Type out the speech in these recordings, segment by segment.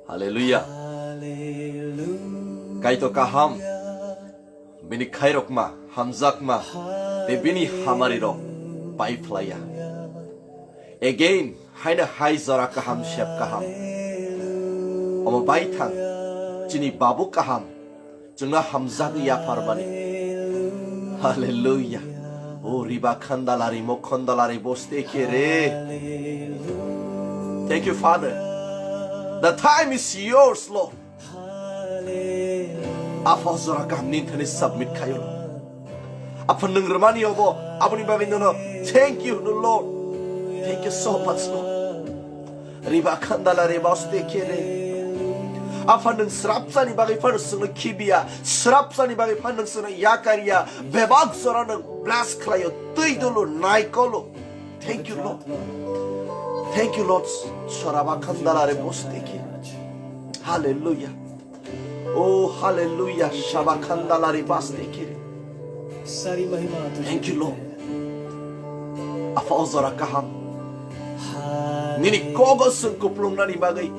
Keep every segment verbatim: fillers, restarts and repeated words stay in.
Hallelujah. Kaitor kaham, bini khairokma, hamjakma, tei bini hamari rok pai phlaiya. Again, haino hai jora kaham, sep kaham. Omo baithang, chini babu kaham, chwngno hamjagwi yapharmani. Hallelujah. O riba khandalari, mo khandalari boste khere. Thank you, Father. The time is yours, Lord. Apha jora kaham nini thani submit khayo. Apha nwng rwmani obo, aboni bagwi nono thank you, no Lord. Thank you so much, Lord. Riba khandala riba oste khere. Apha nwng srapsani bagwi phano chwngno khibiya, srapsani bagwi phano chwngno yakariya, bebak jora nwng bless khlaio, twi dolo, naikolo. Thank you, Lord. Thank you, Lord. Soraba khandala riba oste khere. Hallelujah. Oh, hallelujah. Shabakhandalari baste kiri. Thank you, Lord. Apha ojora kaham. Nini kogo sung kuplungnani bagwi.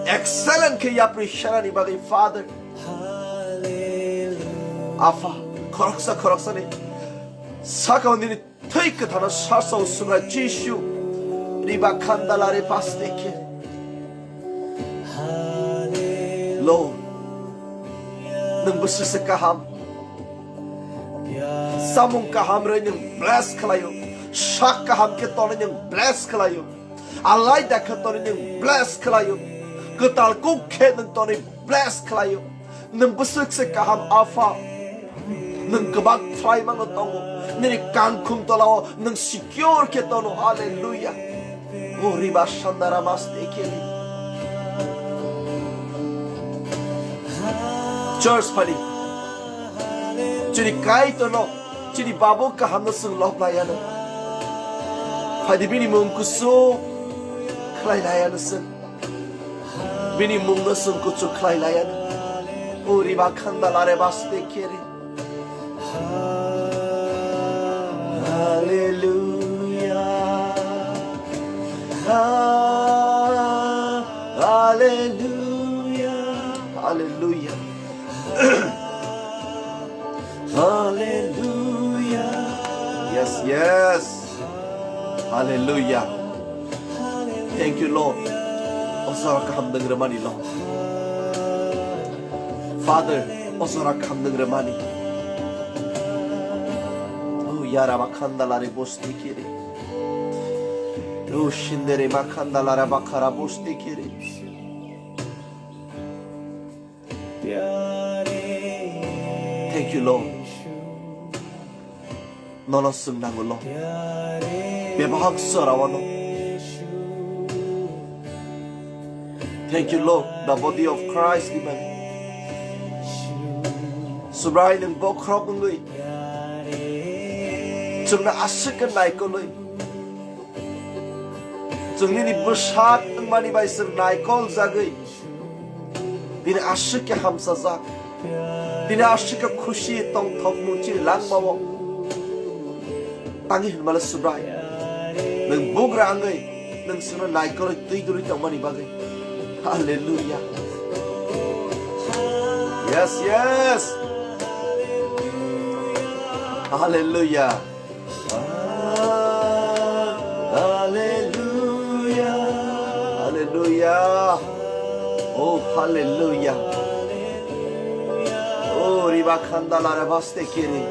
Excellent khe yapri sharani bagwi, Father. Apha, khoroksa khoroksani saka nini Thwi kwthano sasao swngra Jisu riba khandalari paste khe. Lo, nwng bwswk se kaham. Samung kaham rwi nwng bless khlaio. Sak kaham khe tonwi nwng bless khlaio. Alaida khe tonwi nwng bless khlaio. Kwtal kuk khe nwng tonwi bless khlaio. Nwng bwswk se kaham, Apha. Nwng kwbang phlai mano tongo. Nini kangkhung tolao nwng secure khe tono. Hallelujah. O riba sandara maste khe. Church phani. Chini Kaitorno, chini Babu kahamno chwng lob laiya no. Phaidi bini mung kusu khlai laiya no chwng. Bini mungno chwng kuchuk khlai laiya. O riba khandalare baste khere. Hallelujah. Ah, hallelujah. Hallelujah. Hallelujah. Yes, yes. Hallelujah. Thank you, Lord. Ojora kaham nwng rwmani, Lord. Father, ojora kaham nwng rwmani. O yara bakhandalari bosti kiri. O shindere makhandalara bakhara bosti kiri. Thank you, Lord. Nono chwng nango, Lord. Bebak sorao no. Thank you, Lord, the body of Christ ni bagwi. Subrai nwng bokhorok wngwi chwngno aswk khe naikolwi. Chwng nini bwsak wngmani bai chwng naikol jagwi. Bini aswk khe hamsajak. Bini aswk khe khusi tongthokmung chini langmao. Tangwi hwnmale Subrai. Nwng bugra wngwi nwng chwngno naikolwi twi dulwi tongmani bagwi. Hallelujah. Yes, yes. Hallelujah. Hallelujah. Hallelujah. Oh, hallelujah. Oh, riba khandalare baste kiri.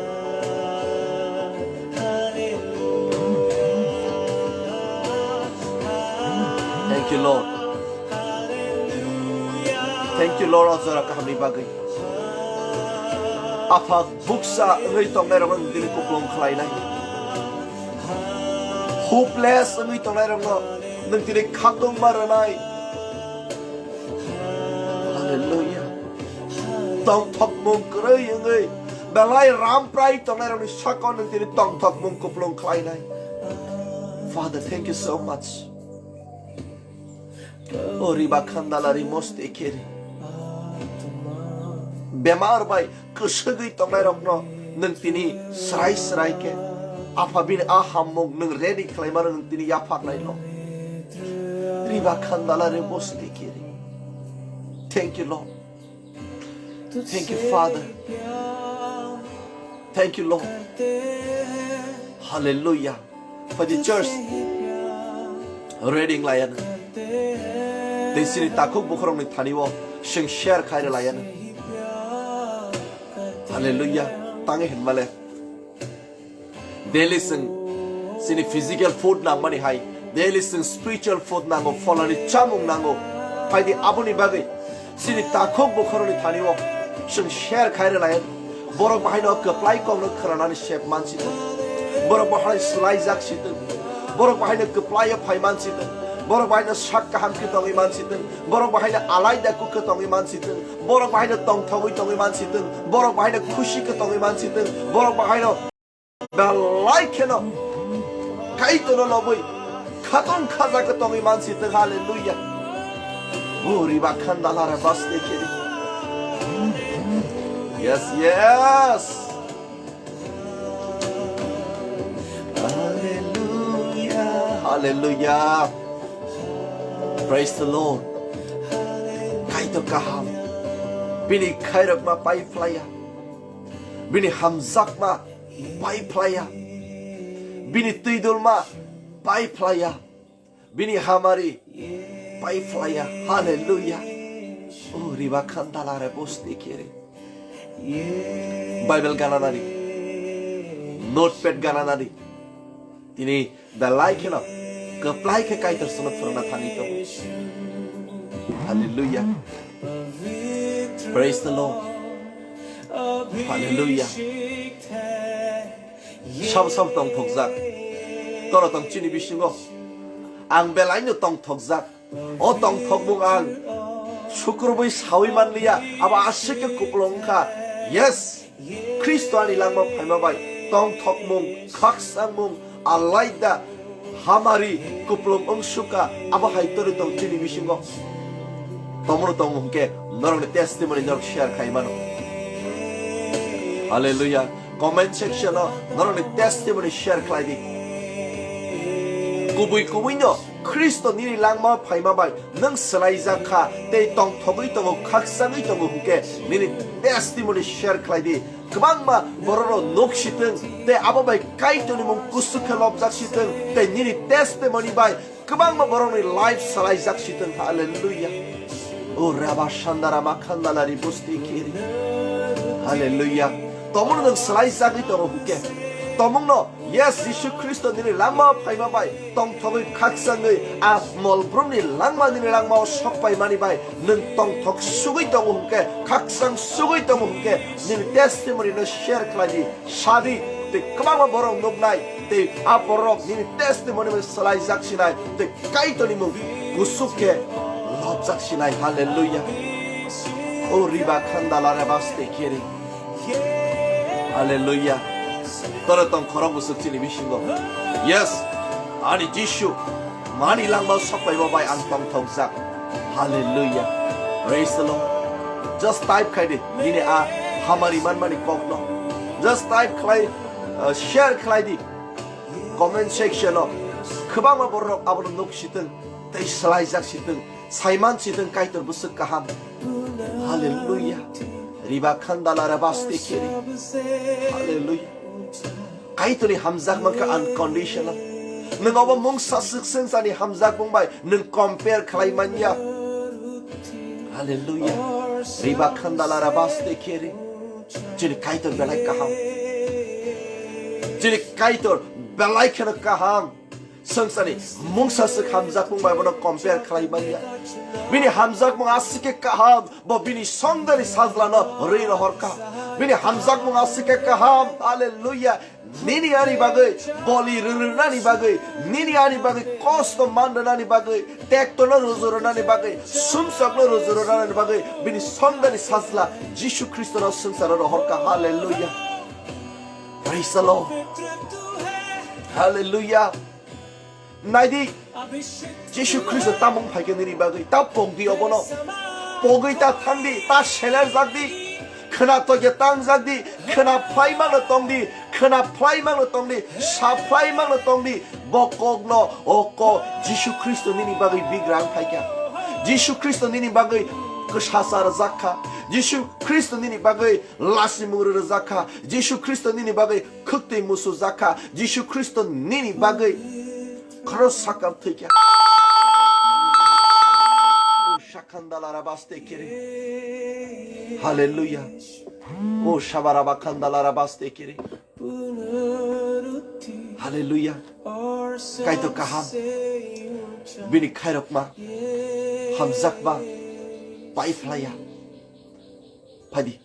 Thank you, Lord. Thank you, Lord, ojora kahamni bagwi. Apha buksa wngwi tongnairokno nwng tini kuplung khlainai. Hopeless wngwi tongnairokno nwng tini khatungma rwnai. Hallelujah. Tongthokmung kwrwi wngwi belai ramprai tongnairokni sakao nwng tini tongthokmung kuplung khlainai. Father, thank you so much. O riba khandalari moste khere. Bemar bai kwswgwi tongnairokno nwng tini srai srai khe Apha bini a hammung nwng ready khlaimano nwng tini yapharnai lo. Riba khandalari moste khere. Thank you, Lord. Thank you, Father. Thank you, Lord. Hallelujah. For the church. Reading layana. Tei chini takhuk bukhorokni thani o chwng share khaira layana. Hallelujah. Tangi hinmale. Daily chwng chini physical food nangmani hai, daily chwng spiritual food nango, pholani chamung nango. Phaidi aboni bagwi chini takhuk bukhorokni thani o chwng share khaira layana. Borok bahaino kwplai kokno khwnanani sep mansi tong. Borok bahaino swlaijak si tong. Borok bahaino kwplaio phai mansi tong. Borok bahaino sak kaham khe tongwi mansi tong. Borok bahaino alaida kuk khe tongwi mansi tong. Borok bahaino tongthogwi tongwi mansi tong. Borok bahaino khusi khe tongwi mansi tong. Borok bahaino belai kheno Kaitorno lobwi khatong khaja khe tongwi mansi tong. Hallelujah. Uri bakhan dalara baste kiri. Yes, yes. Hallelujah. Hallelujah. Praise the Lord. Kaitor kaham. Bini khairokma pai phlaiya. Bini hamjakma pai phlaiya. Bini twidulma pai phlaiya. Bini hamari pai phlaiya. Hallelujah. O riba khandala re bosti kere. Bible gananani, notepad gananani. Tini belai kheno kwplai khe Kaitor sono phwrwngna thangwi tongo. Hallelujah. Praise the Lord. Hallelujah. Sabo sabo tongthokjak. Toro tong chini bisingo. Ang belaino tongthokjak. O tongthokmung ang sukrubwi sawi manliya, abo aswk khe kupulung wngkha. Yes, Khristo ani langma phaima bai tongthokmung, khakchangmung, alaida hamari kupulung wngsukha, abo hai torwi tong chini bisingo. Tomono tong hwnkhe norokni testimony norok share khai mano. Hallelujah. Comment section o norokni testimony share khlai di. Kubui kubui no Khristo nini langma phaima bai nwng swlaijak kha tei tongthogwi tongo, khakchangwi tongo hwnkhe nini testimony share khlai di. Kwbangma bororok nuk sitwng tei abo bai Kaitorni mung kusu khe lobjak sitwng tei nini testimony bai kwbangma borokni life swlaijak sitwng. Hallelujah. O raba sandara makhandala ri busti kiri. Hallelujah. Tomono nwng swlaijagwi tongo hwnkhe. Tomungno, yes, Jisu Khristo nini langma phaima bai tongthogwi khakchangwi a molbrumni langma nini langmao sokpaimani bai nwng tongthok sugwi tongo hwnkhe, khakchang sugwi tongo hwnkhe, nini testimony no share khlai di, sa di, tei kwbangma borok nuknai, tei a borok nini testimony bai swlaijak sinai, tei Kaitorni mung kusu khe lobjak sinai. Hallelujah. O riba khandala reba stei kiri. Hallelujah. Toro tong khorok bwswk chini bisingo. Yes. Ani Jisu mani langma sokpaibo bai ang tongthokjak. Hallelujah. Praise the Lord. Just type khai di nini a hamari manmani kokno. Just type khlai, uh, share khlai di comment section o. Kwbangma borok abono nuk sitwng tei swlaijak sitwng. Saiman sitwng Kaitor bwswk kaham. Hallelujah. Riba khandala reba stei kiri. Hallelujah. Kaitorni hamjakma khe unconditional. Nwng obo mungsa swk swngcharni hamjakmung bai nwng compare khlai manya. Hallelujah. Riba khandala reba stei kiri. Chini Kaitor belai kaham. Chini Kaitor belai kheno kaham. Swngcharni mungsa swk hamjakmung bai bono compare khlai manya. Bini hamjakmung aswk khe kaham, bo bini songdani sajlano rwi rohorkha. Bini hamjakmung aswk khe kaham, hallelujah. Nini ani bagwi boli rwrwnani bagwi, nini ani bagwi kosto man rwnani bagwi, tektono ruju rwnani bagwi, sumsokno ruju rwnani bagwi, bini songdani sajla Jisu Khristono swngcharo rohorkha, hallelujah. Praise the Lord. Hallelujah. Naidi, Jisu Khristo tamung phaikhe nini bagwi, ta pokdi obono. Pogwi ta thangdi, ta selerjakdi. Khwna tokya tangjak di, khwna phlai mangno tongdi, khwna phlai mangno tongdi, sa phlai mangno tongdi. Bo kokno, o kok, Jisu Khristo nini bagwi bigrang phaikha. Jisu Khristo nini bagwi kwsasa rwjak kha. Jisu Khristo nini bagwi lasimung rwjak kha. Jisu Khristo nini bagwi khwktwi musu jak kha. Jisu Khristo nini bagwi khros sakam thwi kha. O shakhandala rabaste kiri. Hallelujah. O shabaraba khandala rabaste kiri. Hallelujah. Kaitor kaham. Bini khairokma, hamjakma, paiphlaiya. Phaidi.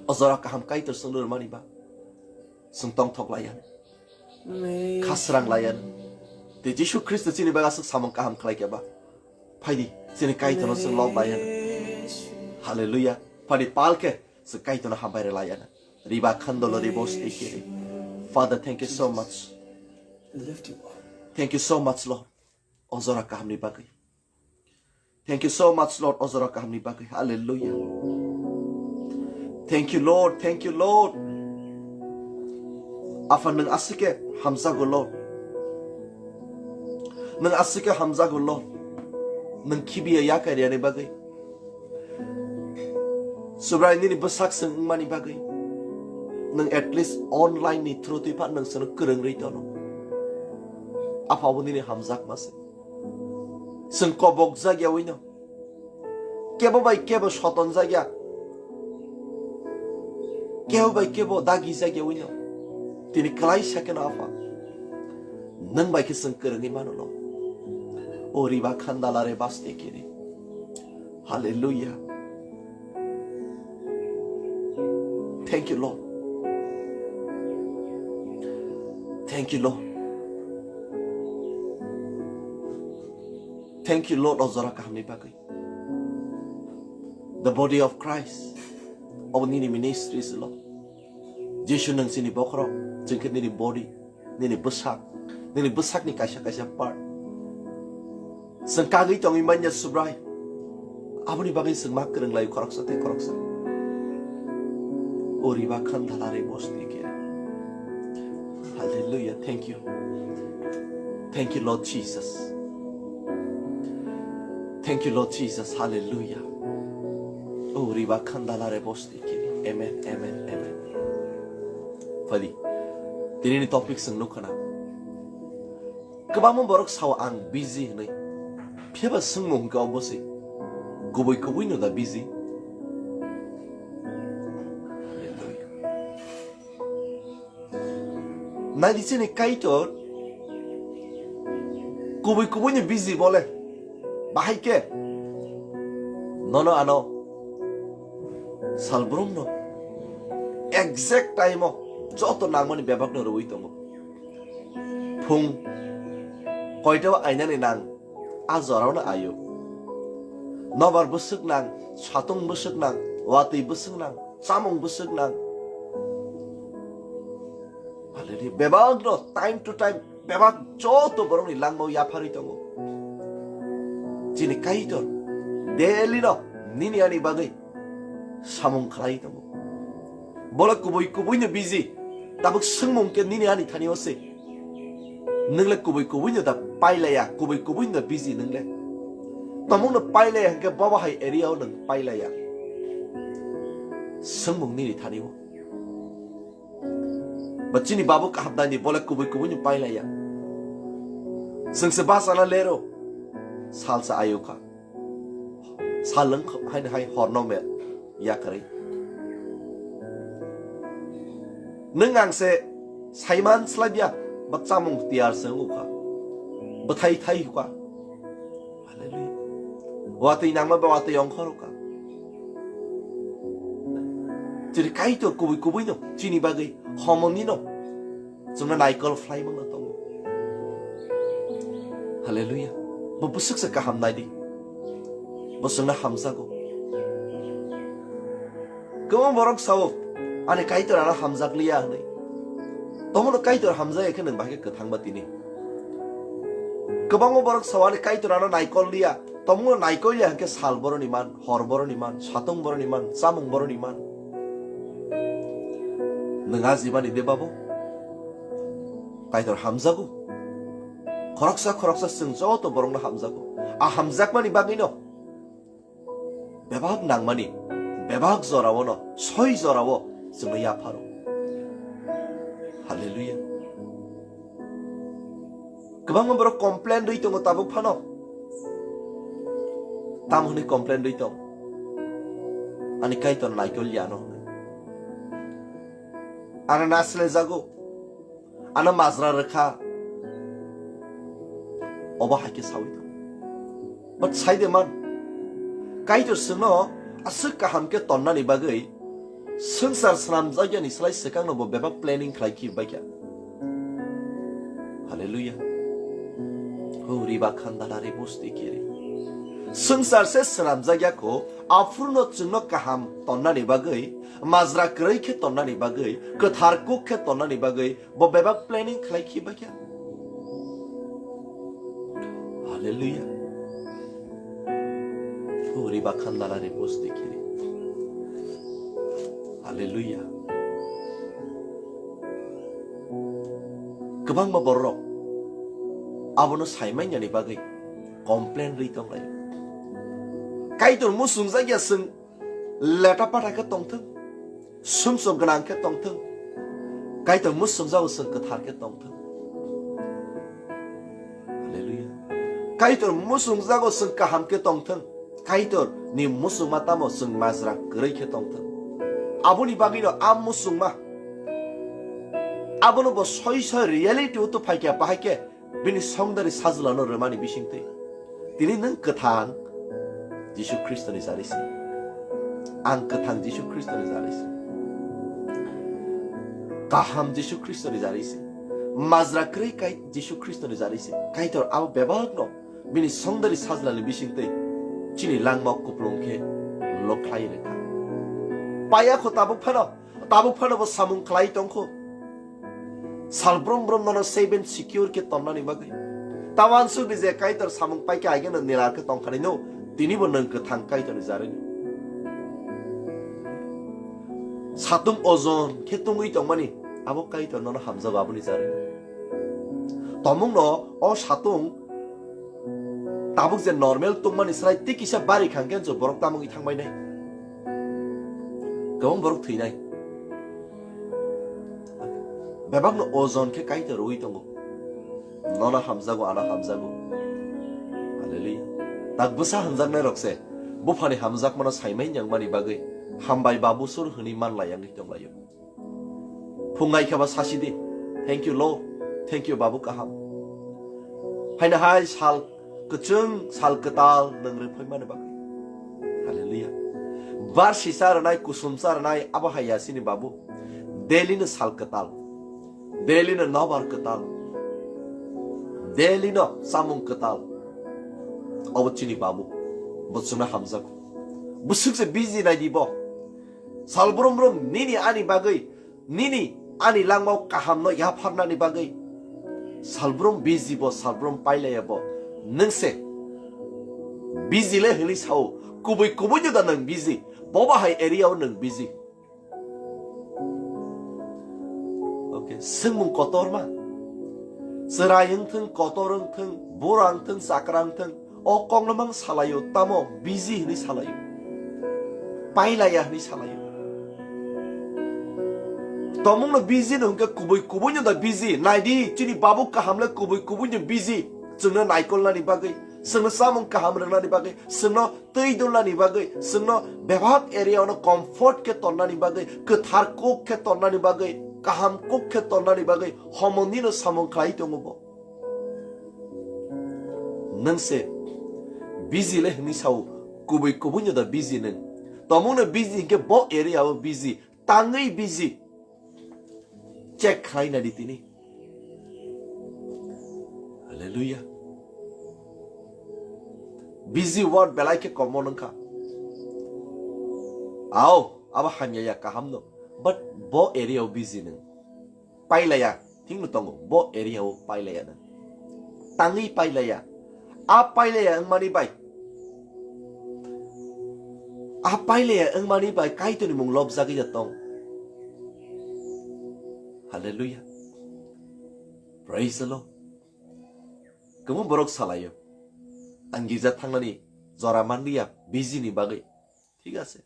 O jora kaham Kaitor chwngno rwmani ba chwng tongthok laiya, khasrang laiya. Tei Jisu Khristo chini bagwi aswk samung kaham khlai khe ba? Phaidi, chini Kaitorno chwng lob laiya. Hallelujah. Phaidi, pal khe chwng Kaitorno hambai rw laiya. Riba khandolo ribo steke. Father, thank you so much. Thank you so much, Lord. O jora kahamni bagwi. Thank you so much, Lord, o jora kahamni bagwi. Hallelujah. Thank you, Lord. Thank you, Lord. Apha, nwng aswk khe hamjago, Lord. Nwng aswk khe hamjago, Lord. Nwng khibiya yakariyani bagwi. Subrai nini bwsak chwng wngmani bagwi. Nwng at least online ni through twi pha nwng chwngno kwrwng rwi tono. Apha, obo nini hamjakma se. Chwng kobok jakyawi no. Kebo bai kebo soton jakya. Kebo bai kebo dagi jakyawi no. Tini kwlai sa kheno Apha. Nwng bai khe chwng kwrwngwi mano no. O riba khandala re baste kiri. Hallelujah. Thank you, Lord. Thank you, Lord. Thank you, Lord, o jora kahamni bagwi. The body of Christ. Obo nini ministry se, Lord. Jisu, nwng chini bokhorok, chwng khe nini body, nini bwsak, nini bwsakni kaisa kaisa part. Chwng kagwi tongwi manya, Subrai. Aboni bagwi chwng ma kwrwng lai khoroksa tei khoroksa. O riba khandala re bosti khe. Hallelujah. Thank you. Thank you, Lord Jesus. Thank you, Lord Jesus. Hallelujah. O riba khandala re bosti khe. Amen, amen, amen. Phaidi. Tinini topic chwng nukha na. Kwbangma borok sao ang busy hwnwi. Phiya ba swngmung hwnkhe obo se. Kubui kubui no da busy? Naidi chini Kaitor kubui kubui no busy bole. Bahai khe nono ano salbrum no exact time o joto nangmani bebak no rwui tongo. Phung koita o ainani nang, a jorao no aio. Nobar bwswk nang, satung bwswk nang, watwi bwswk nang, chamung bwswk nang. Hallelujah. Bebak no time to time, bebak joto borok ni langmao yapharwi tongo. Chini Kaitor daily no nini ani bagwi samung khlai tongo. Bola kubui kubui no busy. Tabuk swngmung khe nini ani thani o se. Nwng le kubui kubui no da pailaya, kubui kubui no da busy nwng le. Tomung no pailaya hwnkhe bobo hai area o nwng pailaya. Swngmung nini thani o. Ba chini babu kaham dani bola kubui kubui no pailaya. Swngse basa na lero. Salsa ayokha. Salwng kho-, haino hai horno me yakarwi. Nwng ang se saiman slabya, ba chamung tiyar se wngkha. Bwthai thai hukha. Hallelujah. Watwi nangma ba watwi ongkhor hukha. Chiri Kaitor kubui kubui no, chini bagwi, homoni no. Chwngno naikol phlai mano tongo. Hallelujah. Bo bwswk se kaham nai di. Bo chwngno hamjago. Kwbang borok sao, "Ani Kaitor ano hamjak liya," hwnwi. Tomono Kaitor hamjak khe nwng bahai khe kwthang ba tini. Kwbangma borok sao, "Ani Kaitor ano naikol liya." Tomono naikol liya hwnkhe sal boroni man, hor boroni man, satung boroni man, chamung boroni man. Nwng a jibani de babo? Kaitor hamjago. Khoroksa khoroksa chwng joto borokno hamjago. A hamjakmani bagwino bebak nangmani, bebak jorao no, soi jorao chwngno yapharo. Hallelujah. Kwbangma borok complain rwi tongo tabuk phano. Tamo hwnwi complain rwi tong? Ani Kaitor naikol ya ano hwnwi. Ano nasle jago. Ano majra rwkha. Obo hai khe saui tong. But sai de man. Kaitor chwngno aswk kaham khe tonnani bagwi swngchar swnamjakya ni slai swkang no bo bebak planning khlai khi baikha. Hallelujah. Hori ba khandala re bosti kiri. Swngchar se swnamjakya kho, aphuru no chwngno kaham tonnani bagwi, majra kwrwi khe tonnani bagwi, kwthar kuk khe tonnani bagwi, bo bebak planning khlai khi baikha. Hallelujah. Hori ba khandala re bosti kiri. Hallelujah. Kwbangma borok abono saimanya ni bagwi complain rwi tong lai. Kaitor muchungjak ya chwng leta pata khe tongthwng, sumsok gwnang khe tongthwng, Kaitor muchungjago chwng kwthar khe tongthwng. Hallelujah. Kaitor muchungjago chwng kaham khe tongthwng, Kaitor ni muchungma tamo chwng majra kwrwi khe tongthwng. Aboni bagwino a muchungma abono bo soi soi reality o to phaikha, bahai khe bini songdari sajlano rwmani bisingtwi. Tini nwng kwthang Jisu Khristoni jari se. Ang kwthang Jisu Khristoni jari se. Kaham Jisu Khristoni jari se. Majra kwrwi kai Jisu Khristoni jari se. Kaitor abo bebakno bini songdari sajlani bisingtwi chini langma kuplung khe lokhlai rwkha. Paya kho tabuk phano. Tabuk phano bo samung khlai tongkho. Sal brum brum nono seven secure khe tonnani bagwi. Tawansuk di je Kaitor samung paikha aigeno nilar khe tongkhanino, tini bo nwng kwthang Kaitorni jarino. Satung ojon khe tungwi tongmani, abo Kaitor nono hamjago aboni jarino. Tomungno o satung tabuk je normal tungmani slai tei kisa bari khang khe borok tamungwi thangbai nai. Kwbang borok thwinai. Bebakno ojon khe Kaitor rwui tongo. Nono hamjago, ano hamjago. Hallelujah. Tak bwsa hamjaknai rok se buphani hamjakmano saimai nangmani bagwi hambai babu sur hwnwi manlai wngwi tonglaio. Phungai khe ba sasi di. Thank you, Lord. Thank you, Babu kaham. Haino hai sal kwchwng, sal kwtal nwng rwphai mani bagwi. Hallelujah. Bar sisa rwnai, kusum cha rwnai, abo hai ya chini Babu. Daily no sal kwtal. Daily no nobar kwtal. Daily no samung kwtal. Obo chini Babu. Bo chwngno hamjago. Bwswk se busy nai di bo. Sal brum brum nini ani bagwi, nini ani langmao kahamno yapharnani bagwi. Salbrum busy bo, salbrum pailaya bo. Nwng se busy le hwnwi sao, kubui kubui no da nwng busy. Boba hai area o nwng busy. Okay, swngmung kotorma. Chwrai wngthwng, kotor wngthwng, bura wngthwng, chakra wngthwng, o kokno mang salaio, tamo busy hwnwi salaio. Pailaya hwnwi salaio. Tomungno busy no hwnkhe kubui kubui no da busy. Naidi, chini babu kaham le kubui kubui no busy. Chwngno naikolnani bagwi, chwngno chamung kaham rwnani bagwi, chwngno twi dulnani bagwi, chwngno bebak area ono comfort khe tonnani bagwi, kwthar kuk khe tonnani bagwi, kaham kuk khe tonnani bagwi, homoni no samung khlai tongo bo. Nwng se busy le hwnwi sao, kubui kubui no da busy nwng. Tomungno busy hinkhe bo area o busy, tangwi busy. Check khlai nai di tini. Hallelujah. Busy word belai khe common wngkha. Ao, abo hamya ya, kaham no. But bo area o busy nwng. Pailaya, thik no tongo. Bo area o pailaya nwng. Tangwi pailaya. A pailaya wngmani bai. A pailaya wngmani bai Kaitorni mung lobjagwi ya tong. Hallelujah. Praise the Lord. Kwbang borok salaio. Ang girja thangnani jora manliya, busy ni bagwi. Thik ase.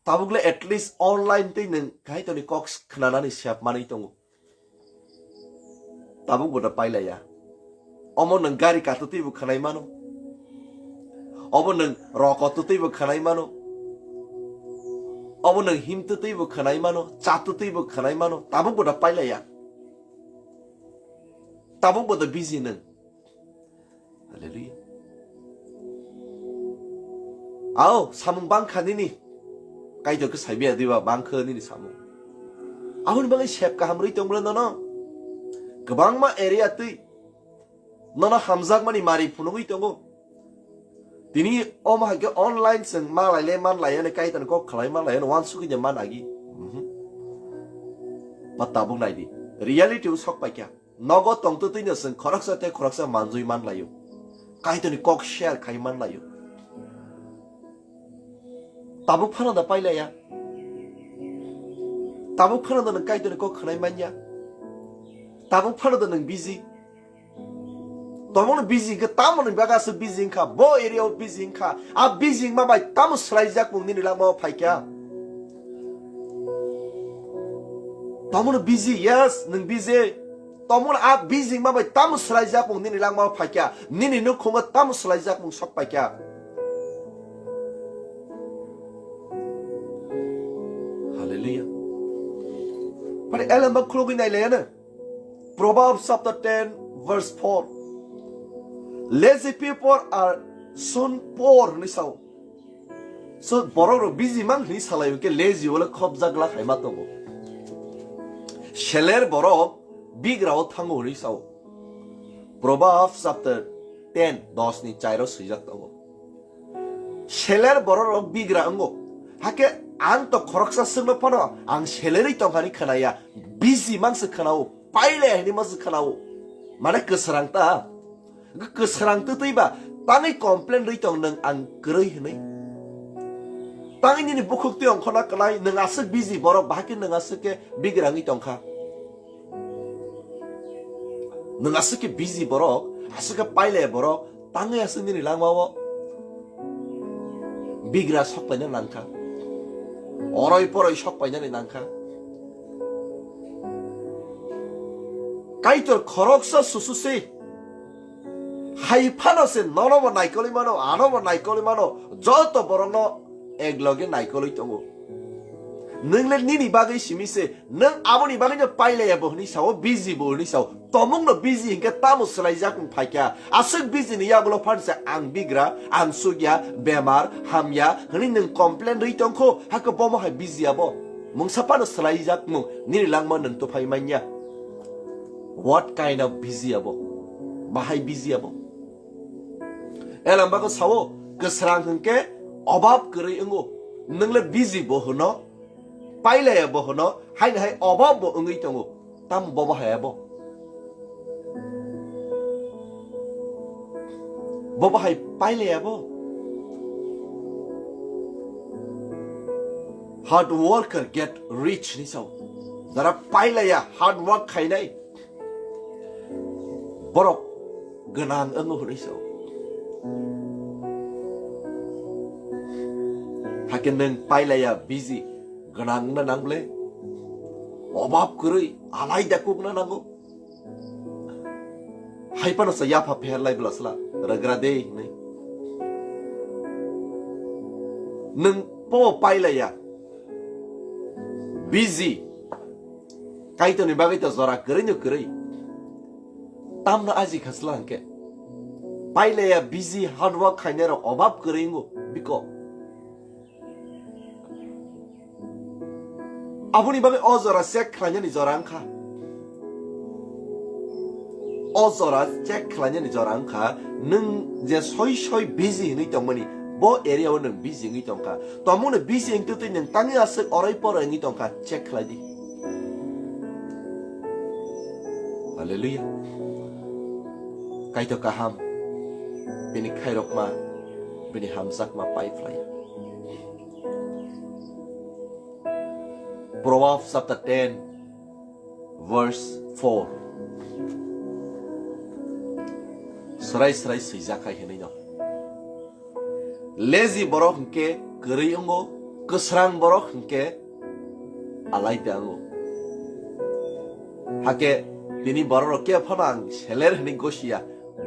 Tabuk le at least online tei nwng Kaitorni kok khnanani sep manwi tongo. Tabuk bo da pailaiya. Omo nwng gari katutwi bo khnai mano. Obo nwng roko tutwi bo khnai mano. Obo nwng him tutwi bo khnai mano, cha tutwi bo khnai mano. Tabuk bo da pailaiya. Tabuk bo da busy nwng. Hallelujah. Ao, samung bangkha nini. Kaitor khe saibiya diba bangkha nini samung. Aboni bagwi sep kaham rwi tong bwle nono. Kwbangma area twi nono hamjakmani mari phunugwi tongo. Tini omo hai khe online chwng malai le manlai ani Kaitorni kok khlai manlai ani wansukgwi de man agi. Mhm. Ma tabuk nai di. Reality o sok paikha. Nogo tongtwtwino chwng khoroksa tei khoroksa manjui manlaio. Kaitorni kok share khai manlaio. Tabuk phano da pailaiya. Tabuk phano da nwng Kaitorni kok khnai manya. Tabuk phano da nwng busy. Tongmani busy hwnkhe tamoni bagwi aswk busy wngkha, bo area o busy wngkha. A busy wngma bai tamo swlaijakmung nini langmao phaikha. Tongmani busy, yes, nwng busy. Tongmani a busy wngma bai tamo swlaijakmung nini langmao phaikha. Nini nukhungo tamo swlaijakmung sok paikha. Hallelujah. Pare elamba khulugwi nailaiya na. Proverbs chapter ten verse four. Lazy people are soon poor hwnwi sao. So borok rok busy mang hwnwi salai hwnkhe lazy wala khobjak la khaima tongo. Seler borok bigrao thango hwnwi sao. Proverbs chapter ten, dos ni char o swijak tongo. Seler borok rok bigra wngo. Hakhe ang to khoroksa swkno phano ang selerwi tongkhani khwnaya. Busy mang se khwnao. Paile hini ma se khwnao. Mane kwsrang ta. Kwsrang twtwi ba tangwi complain rwi tong nwng ang kwrwi hwnwi. Tangwi nini bukhuk twi ongkhorna kwlai nwng aswk busy borok bahai khe nwng aswk khe bigra wngwi tongkha. Nwng aswk khe busy borok, aswk khe paile borok, tangwi aswk nini langmao bigra sok paina nangkha. Oroi poroi sok painani nangkha. Kaitor khoroksa susu se. Hai phano se nono bo naikolwi mano, ano bo naikolwi mano, joto borokno ek loge naikolwi tongo. Nwng le nini bagwi simi se, nwng aboni bagwino pailaiya bo hwnwi sao, busy bo hwnwi sao. Tomungno busy hinkhe tamo swlaijakmung phaikha. Aswk busy ni yagulo phan se ang bigra, ang sugya, bemar, hamya hwnwi nwng complain rwi tongkho, hakhe bomo hai busy abo. Mungsa phano swlaijakmung nini langma nwng tuphai manya. What kind of busy abo? Bahai busy abo? Elambako sao, kwsrang hwnkhe obab kwrwi wngo. Nwng le busy bo hwno, pailaya bo hwno, haino hai obab bo wngwi tongo. Tamo bobo hai abo? Bobo hai pailaya bo? Hard worker get rich ni sao. Jara pailaya hard work khainai. Borok gwnang wngo hwnwi sao. Hakhe nwng pailaya busy gwnang wngna nang ble? Obab kwrwi alai da kukna nango. Hai phano sa yapha pher lai bwla sla rwgra de hwnwi. Nwng po pailaya busy. Kaitorni bagwi to jora kwrwi no kwrwi. Tamno aji khasla hwnkhe. Pailaya busy hard work khainai rok obab kwrwi wngo biko. Aboni bagwi o jora check khlainani jora wngkha. O jora check khlainani jora wngkha, nwng je soi soi busy hinwi tongmani, bo area o nwng busy wngwi tongkha. Tomungno busy wngtwi twi nwng tangwi aswk oroi poroi wngwi tongkha, check khlai di. Hallelujah. Kaitor kaham, bini khairokma, bini hamjakma pai phlai. Proverbs chapter ten, verse four. Srai srai swijak hai hinwi no. Lazy borok hwnkhe kwrwi wngo, kwsrang borok hwnkhe alai ta wngo. Hakhe tini borok rok khe phano ang seler hwnwi gosiya,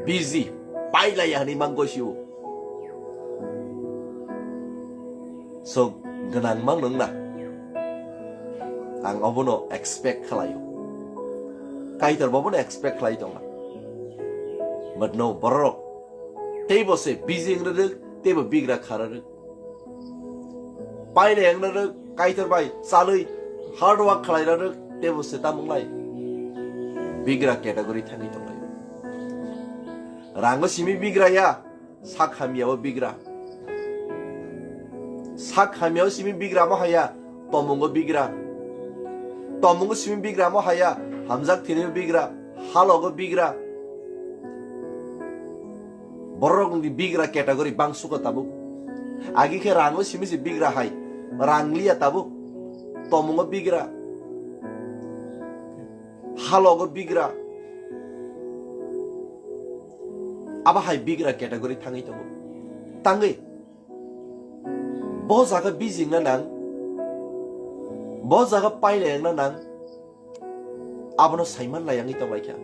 busy, pailaiya hwnwi mang gosio. So, gwnang mang nung na? Ang obono expect khlaio. Kaitor bo bono expect khlai tongna. But no, borok teibo se busy wng rwrwk, teibo bigra kha rwrwk. Painai wng rwrwk, Kaitor bai chalwi hard work khlai rwrwk, teibo se tamo wnglai. Bigra category thangwi tonglaio. Rango simi bigra ya, sak hamyao bigra. Sak hamyao simi bigra mo haya, tomungo bigra. Tomungo simi bigra mo haya, hamjak thini bigra, halogo bigra. Borok ni bigra category bang suko tabuk. Agi khe rango simi se bigra hai, rang liya tabuk. Tomungo bigra. Halogo bigra. Abo hai bigra category thangwi tongo. Tangwi. Bo jaga bijingna nang. Bo jaga pailai wngna nang. Abono saiman lai wngwi tonglaikha.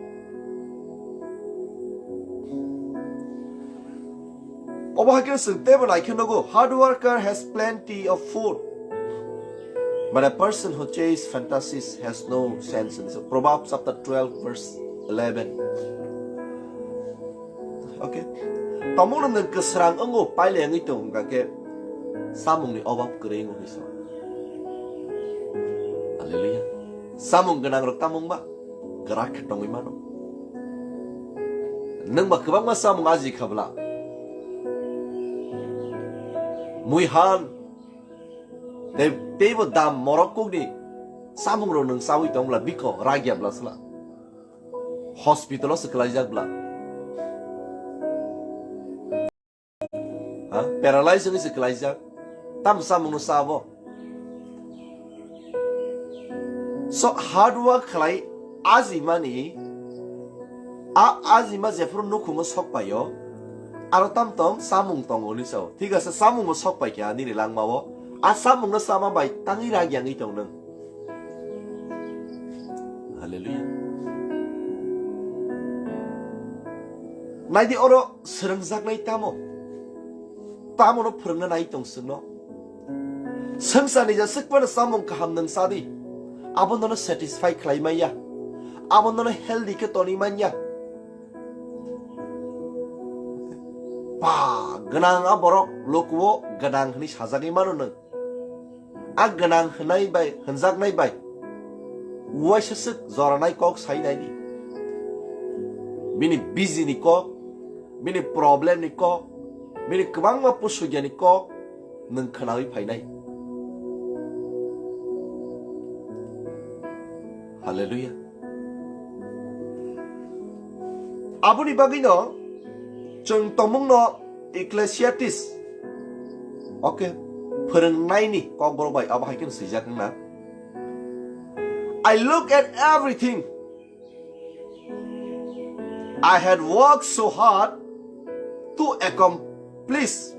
Obo hai khe chwng teibo nai khe nugo, "Hard worker has plenty of food, but a person who chases fantasies has no sense." Proverbs chapter twelve, verse eleven. Okay. Tamo no nwng kwsrang wngo, pailai wngwi tong, hwnkha khe samungni obab kwrwi wngo hinwi sa. Hallelujah. Samung gwnang rok tamo wngma? Kwrak khe tongwi mano. Nwng ba kwbangma samung aji kha bla? Muihan, tei, teibo dam morok kukni samung rok nwng chawi tong bla, bikho ragya bla sla? Hospital o se kwlaijak bla? Ha? Paralyze wngwi se kwlaijak. Tamo samungno sabo? So, hard work khlai ajimani, a ajima jephuru nukhungo sok paio, aro tam tong samung tongo hwnwi sao. Thik ase, samungo sok paikha nini langmao. A samungno sama bai tangwi ragya wngwi tong nwng. Hallelujah. Naidi oro swrwngjaknai tamo? Tamono phwrwngna nai tong chwngno? Swngcharni jeswk phano chamung kaham nwng cha di. Abo nono satisfy khlai manya. Abo nono healthy khe tonwi manya. Ba gwnang a borok lokuo gwnang hwnwi sajagwi mano nwng. A gwnang hwnai bai, hwnjaknai bai uaisa swk joranai kok sai nai di. Bini busy ni kok, bini problem ni kok, bini kwbangma pusugia ni kok nwng khwnawi phainai. Hallelujah. Aboni bagwino chwng tongmungno Ecclesiastes, okay, phwrwngnaini kokborok bai abo hai kheno swijak wngna, "I look at everything I had worked so hard to accomplish.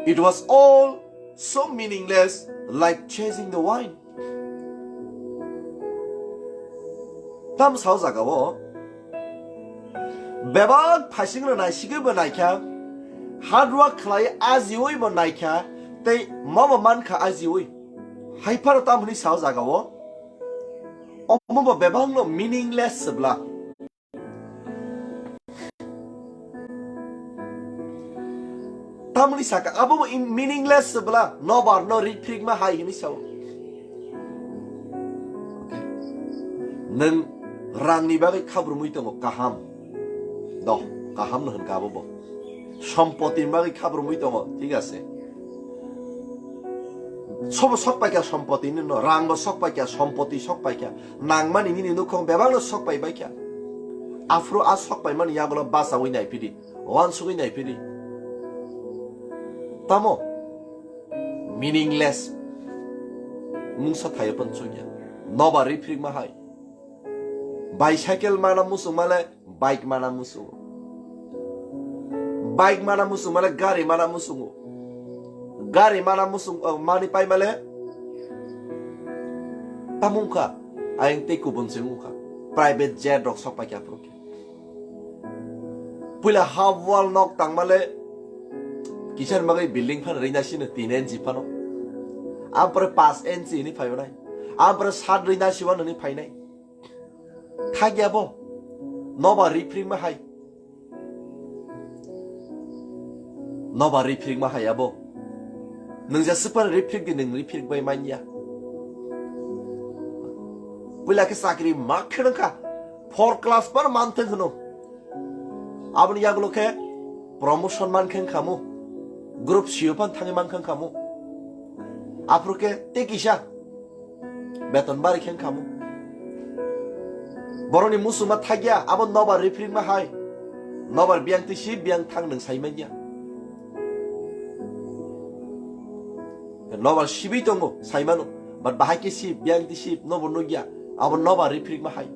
It was all so meaningless, like chasing the wind." Tam sao jaga o bebak phaising rw naisigwi bo naikha, hard work khlai ajiwi bo naikha, tei mabo mankha ajiwi. Hai phano tam hwnwi sao jaga o, omo bo bebak no meaningless se bla. Tamni saka abo bo in-, meaningless se bla, nobar no ri phrik ma hai hwnwi sao. Nwng rangni bagwi khabrumwi tongo, kaham. Do, kaham no hwnkha abo bo. Sompoti ni bagwi khabrumwi tongo, thik ase. Sobo sok paikha sompoti ni no, rang bo sok paikha, sompoti sok paikha, nangmani nini nukhung bebak no sok pai baikha. Aphuru a sok paimani yagulo bachaui naiphidi, uansugui naiphidi. Tamo? Meaningless. Mungsa thaio pon chukya. Nobar ri phrik ma hai. Bicycle mana muchung male, bike mana muchungo. Bike mana muchung male, gari mana muchungo. Gari mana musung, uh, mani paimale. Tamung kha, ayang tei kubun se wngkha. Private jet rok sok paikha aphuru khe. Puila half wall nok tangmale, kisan bagwi building phan rina sino tin inch phano. Ampore pas inch ni phayo nai. Ampore sat rina siwa nani phainai. Thagya bo. Noba riphrikma hai. Noba riphrikma hai abo. Nwng je super riphrik di nwng riphrik bai manya. Puila khe chakri ma kheno kha. Four class par man thang hwno. Aboni yagulo khe promotion man khe khamu. Group C E O phan thangwi man khe khamu. Aphuru khe tei kisa. Beton bari khe khamu. Boroni musuma thagya, abo nobar riphrikma hai. Nobar biyang twi si biyang thang nwng sai manya. Nobar sibwi tongo, sai mano. But bahai khe si biyang twi si nobo nugya, abo nobar riphrikma hai.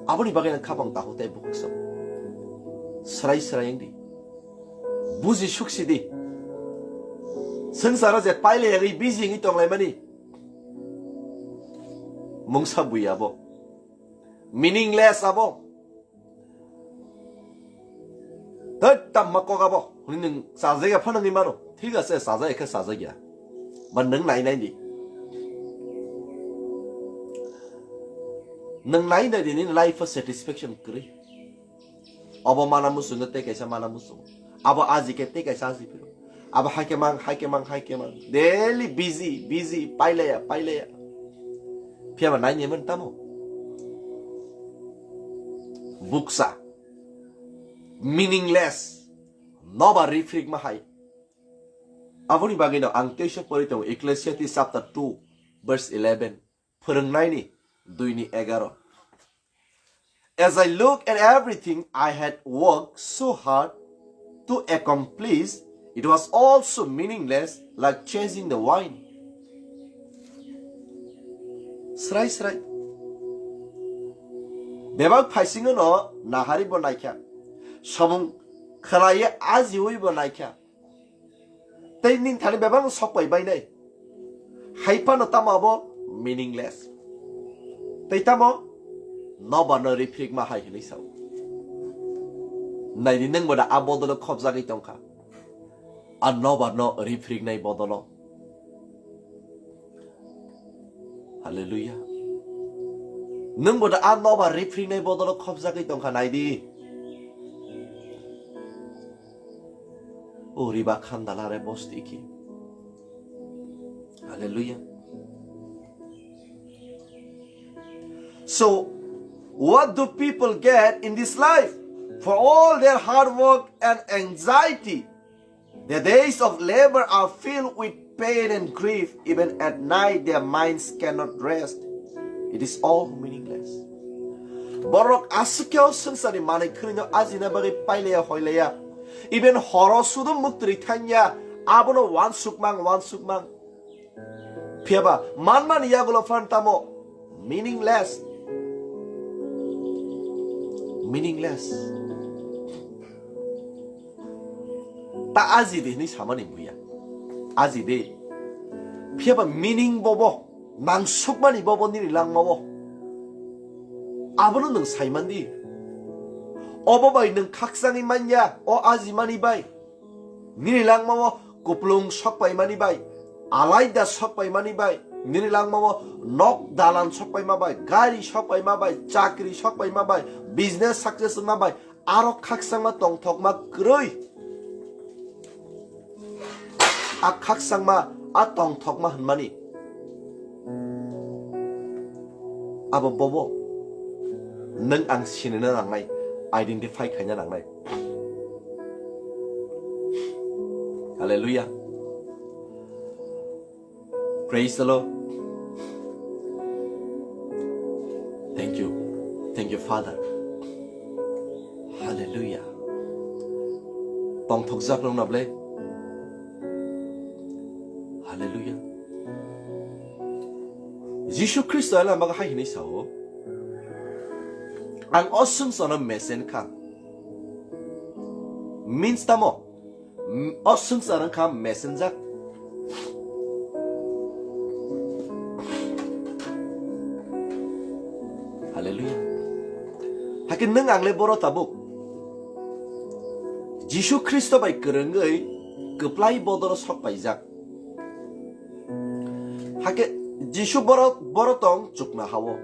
Aboni bagwi nang khapang tahu tei bukhuk sam. Srai srai wng di. Buji suksi di. Swngcharo je paile yagwi busy wngwi tonglaimani. Mungsa bui abo. Meaningless abo. Tei tamma kok abo. Hwnwi nwng chajak ya phano wngwi mano. Thik ase, chajak ya khe chajak ya. Ba nwng nai nai di. Nwng nai nai di nini life o satisfaction kwrwi. Abo mana muchungo tei kaisa mana muchungo. Abo aji khe tei kaisa aji phiro. Abo hai khe mang, hai khe mang, hai khe mang. Daily busy, busy, pailaya, pailaya. Phiya ba nai nai man tamo. Buksa. Meaningless. Noba riphrikma hai. Aboni bagwino ang teisa pori tongo Ecclesiastes chapter two verse eleven. Phwrwngnaini dui ni egaro. As I look at everything I had worked so hard to accomplish, it was also meaningless, like chasing the wind. Srai srai. Bebak phaisingo no nahari bo naikha. Samung khwlaiye ajiwi bo naikha. Tei nini thani bebak sok pai bainai. Hai phano tamo abo meaningless. Tei tamo nobar no riphrikma hai hwnwi sao. Naidi nwng bo da a bodolo khopjagwi tongkha. A nobar no riphriknai bodolo. Hallelujah. Nwng bo da a nobar riphriknai bodolo khopjagwi tongkha naidi. O riba khandala re bosti ki. Hallelujah. So, what do people get in this life? For all their hard work and anxiety, their days of labor are filled with pain and grief. Even at night, their minds cannot rest. It is all meaningless. Borok aswk khe o swngcharni manwi khwnwino ajina bagwi pailaya hoilaya. Even horo sudo muktwrwi thangya, abono wansukmang, wansukmang. Phiyaba manmani yagulo phan tamo meaningless. Meaningless. Ta aji de hinwi samani buya. Aji de. Phiyaba meaning bobo, nangsukmani bobo nini langmao. Abono nwng saimandi. Obo bai nwng khakchangwi manya, o aji mani bai. Nini langmao kuplung sokpaimani bai, alaida sokpaimani bai, nini langmao nok dalan sokpaima bai, gari sokpaima bai, chakri sokpaima bai, business success wngma bai, aro khakchangma tongthokma kwrwi. A khakchangma, a tongthokma hwnmani. Abo bobo nwng ang sinina nangnai, identify khaina nangnai. Hallelujah. Praise the Lord. Thank you. Thank you, Father. Hallelujah. Tongthokjak nung na ble. Hallelujah. Jisu Khristo lama hai hinwi sao, ang o swngcharno mesen kha. Means tamo? O swngchar wngkha mesenjak. Hallelujah. Hakhe nwng ang le boro tabuk. Jisu Khristo bai kwrwngwi kwplai bodoro sok paijak. Hakhe Jisu boro, boro tong chukna hao.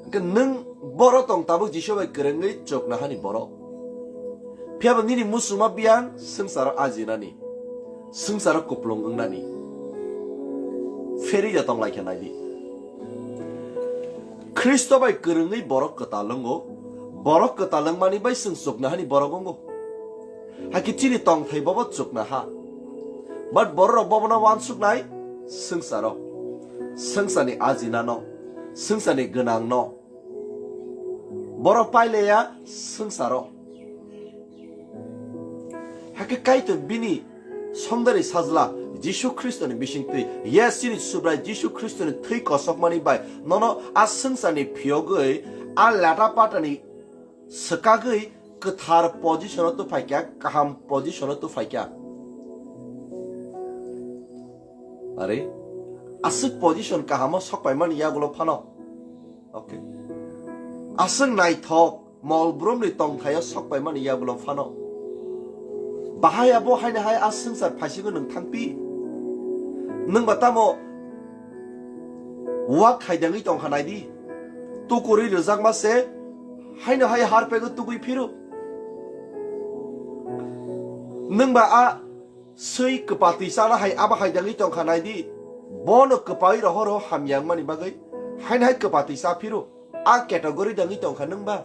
Hwnkhe nwng boro tong tabuk Jisu bai kwrwngwi chukna hani borok. Phiyaba nini muchuma biyang swngcharo ajinani, swngcharo kuplung wngnani. Pheri ya tong lai khe nai di. Khristo bai kwrwngwi borok kwtal wngo. Borok kwtal wngmani bai chwng chukna hani borok wngo. Hakhe chini tongthai bobo chukna ha. But bororok bobono wansuknai swngcharo. Swngcharni ajinano, swngcharni gwnangno. Borok pailaya swngcharo. Hakhe Kaitor bini songdari sajla Jisu Khristoni bisingtwi, yes, chini Subrai Jisu Khristoni thwi kosokmani bai nono a swngcharni phiyogwi, a lata patani swkagwi kwthar position-o tuphaikha, kaham position-o tuphaikha. Are, aswk position kahamo sokpaimani yagulo phano. Okay. Aswk naithok mol brumni tongthaio sokpaimani yagulo phano. Bahai abo haino hai a swngchar phaisigwi nwng thangpi. Nwngba tamo wak haidangwi tongkha naidi. Tukurwi rwjakma se haino hai harpego tugwi phiru. Nwngba a swi kwpatwi chana hai abo haidangwi tongkha naidi. Bono kwpawi rohoro hamya wngmani bagwi haino hai kwpatwi cha phiru. A category dangwi tongkha nwngba.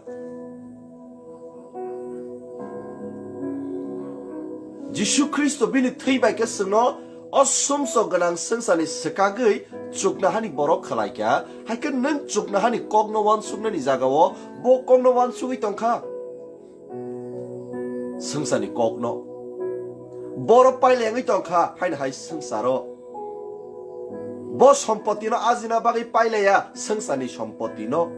Jisu Khristo bini thwi bai khe chwngno o sumsok gwnang swngcharni swkagwi chuknahani borok khlaikha, hai khe nwng chuknahani kokno uansuknani jagao bo kokno uansugwi tongkha. Swngcharni kokno. Borok pailengwi tongkha, haino hai swngcharo. Bo sompotino ajina bagwi pailaya, swngcharni sompotino.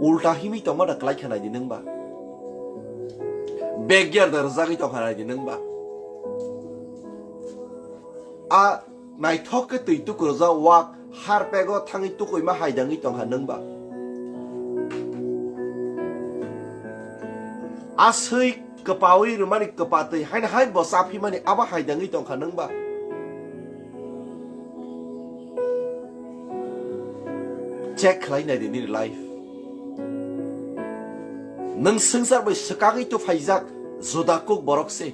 Ulta himwi tongma da kwlai kha naidi nwngba. Backyard da rwjagwi tongkha naidi nwngba. A naithok khe twi tukurjak wak harpego thangwi tukuima haidangwi tongkha nwngba. A swi kwpawi rwmani kwpatwi haino hai bo chaphimani abo haidangwi tongkha nwngba. Check khlai naidi nini life. Nwng swngchar bai swkagwi tuphaijak juda kuk borok se.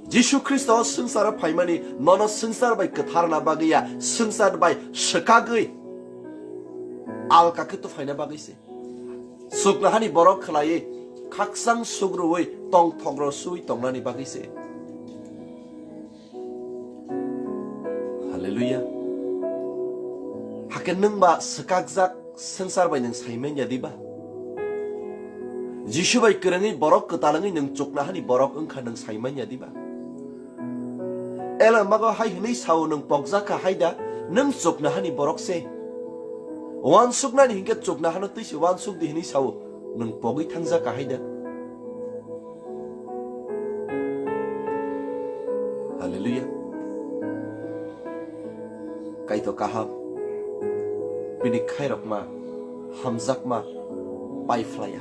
Jisu Khristo o swngcharo phaimani nono swngchar bai kwtharna bagwi ya, swngchar bai swkagwi alka khe tuphaina bagwi se. Chuknahani borok khlaiwi khakchang sugrui tongthokro sui tongnani bagwi se. Hallelujah. Hakhe nwngba swkakjak swngchar bai nwng saimanya diba? Jisu bai kwrwngwi borok kwtal wngwi nwng chuknahani borok wngkha nwng saimanya diba? Elon bago hai hwnwi sao nwng pokjak kha hai da, nwng chuknahani borok se. Uansuknani hinkhe chuknahano twi se uansuk di hwnwi sao nwng pogwi thangjak kha hai da. Hallelujah. Kaitor kaham, bini khairokma, hamjakma, pai phlaiya.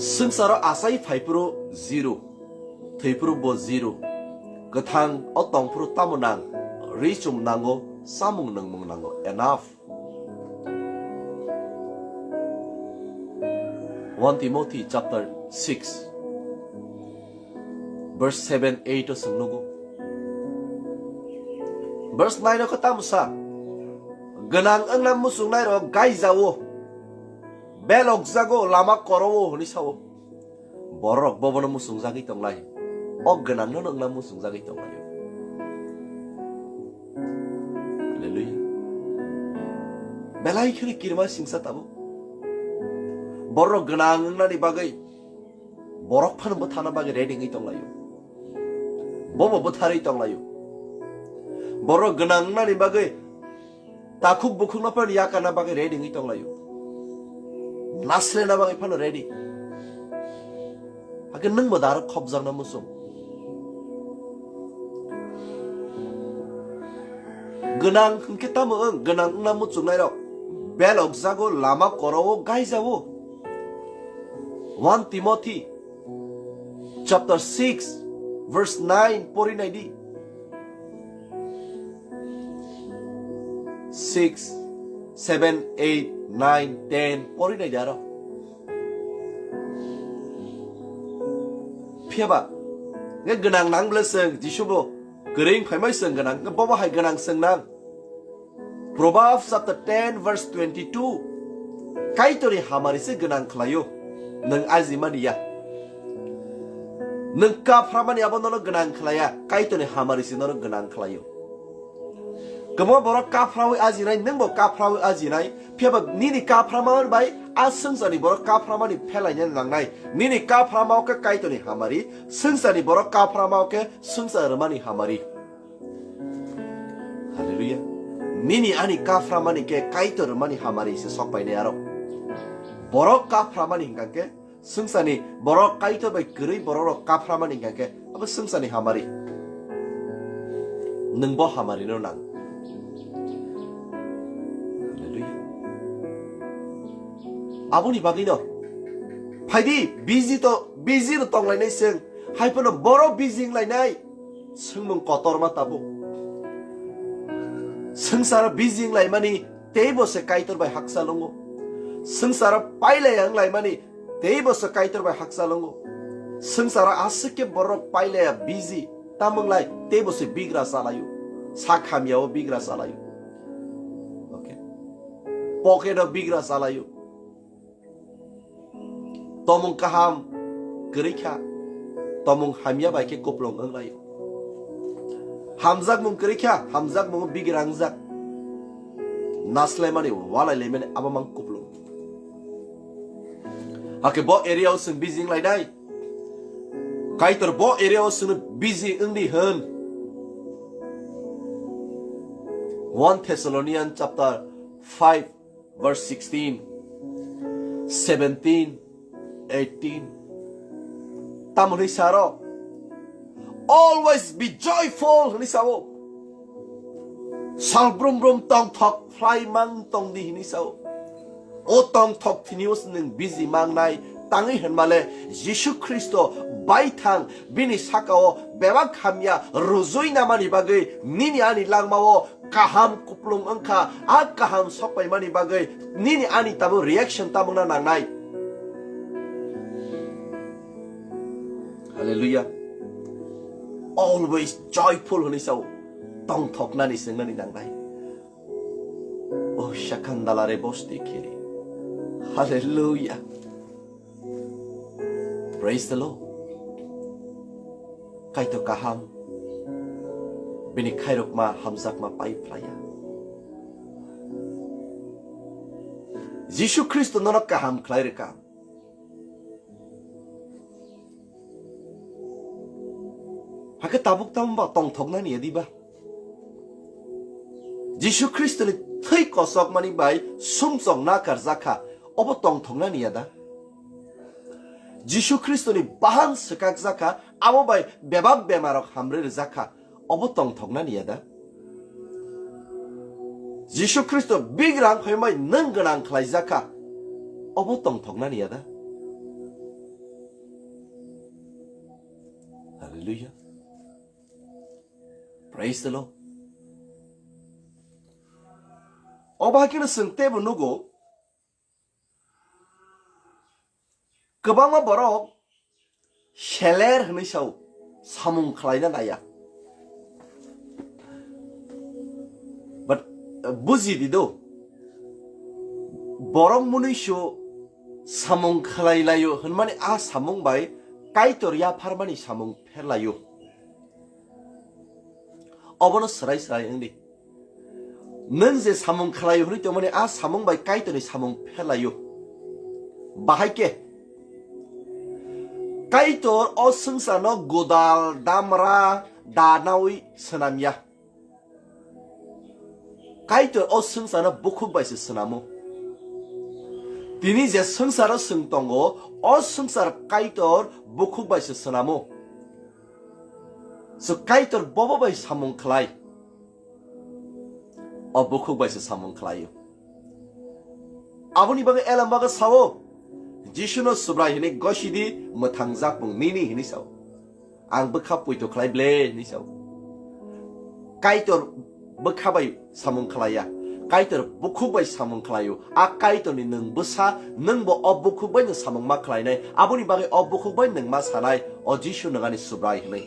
Swngcharo achai phaiphuru zero, thwiphuru bo zero. Kwthang o tongphuru tamo nang, ri chum nango, chamung nangmung nango, enough. One Timothy chapter six, verse seven, eight o chwng nugo. Verse nine o khe tamo sa? Gwnang wngna muchungnai rok gaijao, belokjago, lama koro-o hwnwi sao. Borok bobono muchungjagwi tonglai. O gwnangno wngna muchungjagwi tonglaio. Hallelujah. Belai kheno kirima singsa tabuk. Borok gwnang wngnani bagwi, borok phano bwthana bagwi ready wngwi tonglaio. Bobo bwtharwi tonglaio. Borok gwnang wngnani bagwi Takhuk bukhukno phano yakarna bagwi ready wngwi tonglaio. Nasrena bagwi phano ready. Hakhe nwngbo da aro khopjakna muchung. Gwnang hwnkhe tamo wng, gwnang wngna muchungnairok belokjago, lama koro-o gaijao. One Timothy chapter six verse nine pori naidi. Six, seven, eight, nine, ten pori naidi aro. Phiyaba, nge gwnang nang ble chwng, Jisu bo kwrwi wng phaimai chwng gwnang, nge bobo hai gwnang chwng nang. Proverbs chapter ten verse twenty-two, Kaitorni hamari se gwnang khlaio, nwng ajimani ya. Nwng kaphramani abo nono gwnang khlaiya, Kaitorni hamari se nono gwnang khlaio. Kwbangma borok kaphrawi ajinai, nwngbo kaphrawi ajinai, phiyaba nini kaphrama bai a swngcharni borok kaphramani phelaina nangnai. Nini kaphrama o khe Kaitorni hamari, swngcharni borok kaphrama o khe swngchar rwmani hamari. Hallelujah. Nini ani kaphramani khe Kaitor rwmani hamari se sok painai aro. Borok kaphramani hwnkha khe swngcharni borok Kaitor bai kwrwi borokrok kaphramani hwnkha khe abo swngcharni hamari. Nwng bo hamari no nang. Hallelujah. Aboni bagwi no phaidi busy to, busy no tonglainai chwng. Hai phano borok busy wnglainai. Swngmung kotorma tabuk. Swngcharo busy wnglaimani teibo se Kaitor bai hakchal wngo. Swngcharo pailaya wnglaimani teibo se Kaitor bai hakchal wngo. Swngcharo aswk khe borok pailaya busy. Tamo wnglai teibo se bigra chalaio. Sak hamyao bigra chalaio. Okay. Pocket o bigra chalaio. Tomung kaham kwrwi kha, tomung hamya bai khe kuplung wng laio. Hamjakmung kwrwi kha, hamjakmung bigra wngjak. Naslaimani, walailaimani abo mang kuplung. Hakhe bo area o chwng busy wng lainai. Kaitor bo area o chwngno busy wng di hwn. One Thessalonians chapter five verse sixteen, seventeen, eighteen. Tamo hwnwi sa aro, "Always be joyful," hwnwi sao. Sal brum brum tongthok phlai mang tong di hwnwi sao. O tongthok thini o nwng busy mangnai tangwi hwnmale Jisu Khristo baithang bini sakao bebak hamya rujui namani bagwi nini ani langmao kaham kuplung wngkha, a kaham sokpaimani bagwi nini ani tamo reaction tamungna nangnai. Hallelujah. Always joyful hwnwi sao. Tongthoknani swngnani nangnai. Oh, shakandalare bosti kiri. Hallelujah. Praise the Lord. Kaitor kaham, bini khairokma hamjakma pai phlaiya. Jisu Khristo nono kaham khlai rwkha. Hakhe tabuk tamo ba tongthoknani ya diba? Jisu Khristoni thwi kosokmani bai sumsok nakarjakha, obo tongthoknani ya da? Jisu Khristoni bahan swkakjakha, abo bai bebak bemarok hamrwi rwjakha, obo tongthoknani ya da? Jisu Khristo bigrang phaimai nwng gwnang khlaijakha, obo tongthoknani ya da? Hallelujah. Praise the Lord. Obo hai kheno chwng teibo nugo, kwbangma borok seler hwnwi sao, samung khlaina naiya. But, uh, buji di do, borok mwnwiso samung khlai laio hwnmani a samung bai Kaitor yapharmani samung pher laio. Obono swrai swrai wng di. Nwng je samung khlaio hwnwi tongmani a samung bai Kaitorni samung pher laio. Bahai khe Kaitor o swngcharno godal damra danaui swnam ya. Kaitor o swngcharno bukhuk bai se swnamo. Tini je swngcharo chwng tongo, o swngchar Kaitor bukhuk bai se swnamo. So Kaitor bobo bai samung khlai. O bukhuk bai se samung khlaio. Aboni bagwi Elam bagwi sao, Jisuno Subrai hwnwi gosidi, mwthangjak mung nini hwnwi sao. Ang bwkha poito khlai ble hwnwi sao. Kaitor bwkha bai samung khlaiya. Kaitor bukhuk bai samung khlaio. A Kaitorni nwng bwsa, nwngbo o bukhuk bai nwng samung ma khlainai. Aboni bagwi o bukhuk bai nwng ma sanai, o Jisu nwng ani Subrai hwnwi.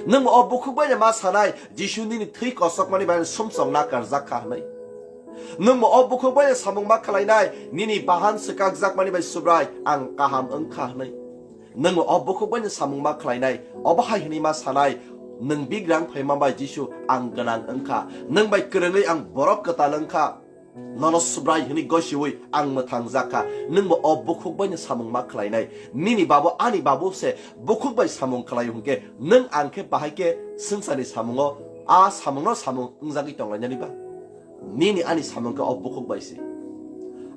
Nwngbo o bukhuk bai ma sanai, Jisu nini thwi kosokmani bai sumsok nakarjak kha hwnwi. Nwngbo o bukhuk bai samung ma khlainai, nini bahan swkakjakmani bai Subrai ang kaham wng kha hwnwi. Nwngbo o bukhuk bai samung ma khlainai, obo hai hwnwi ma sanai, nwng bigrang phaima bai Jisu ang gwnang wng kha, nwng bai kwrwngwi ang borok kwtal wng kha. Nono Subrai hwnwi gosiwi ang mwthangjak kha. Nwngbo o bukhuk bai samung ma khlainai. Nini babu ani babu se bukhuk bai samung khlai hwnkhe nwng ang khe bahai khe swngcharni samungo a samungno samung wngjagwi tonglainani ba? Nini ani samung khe o bukhuk bai se.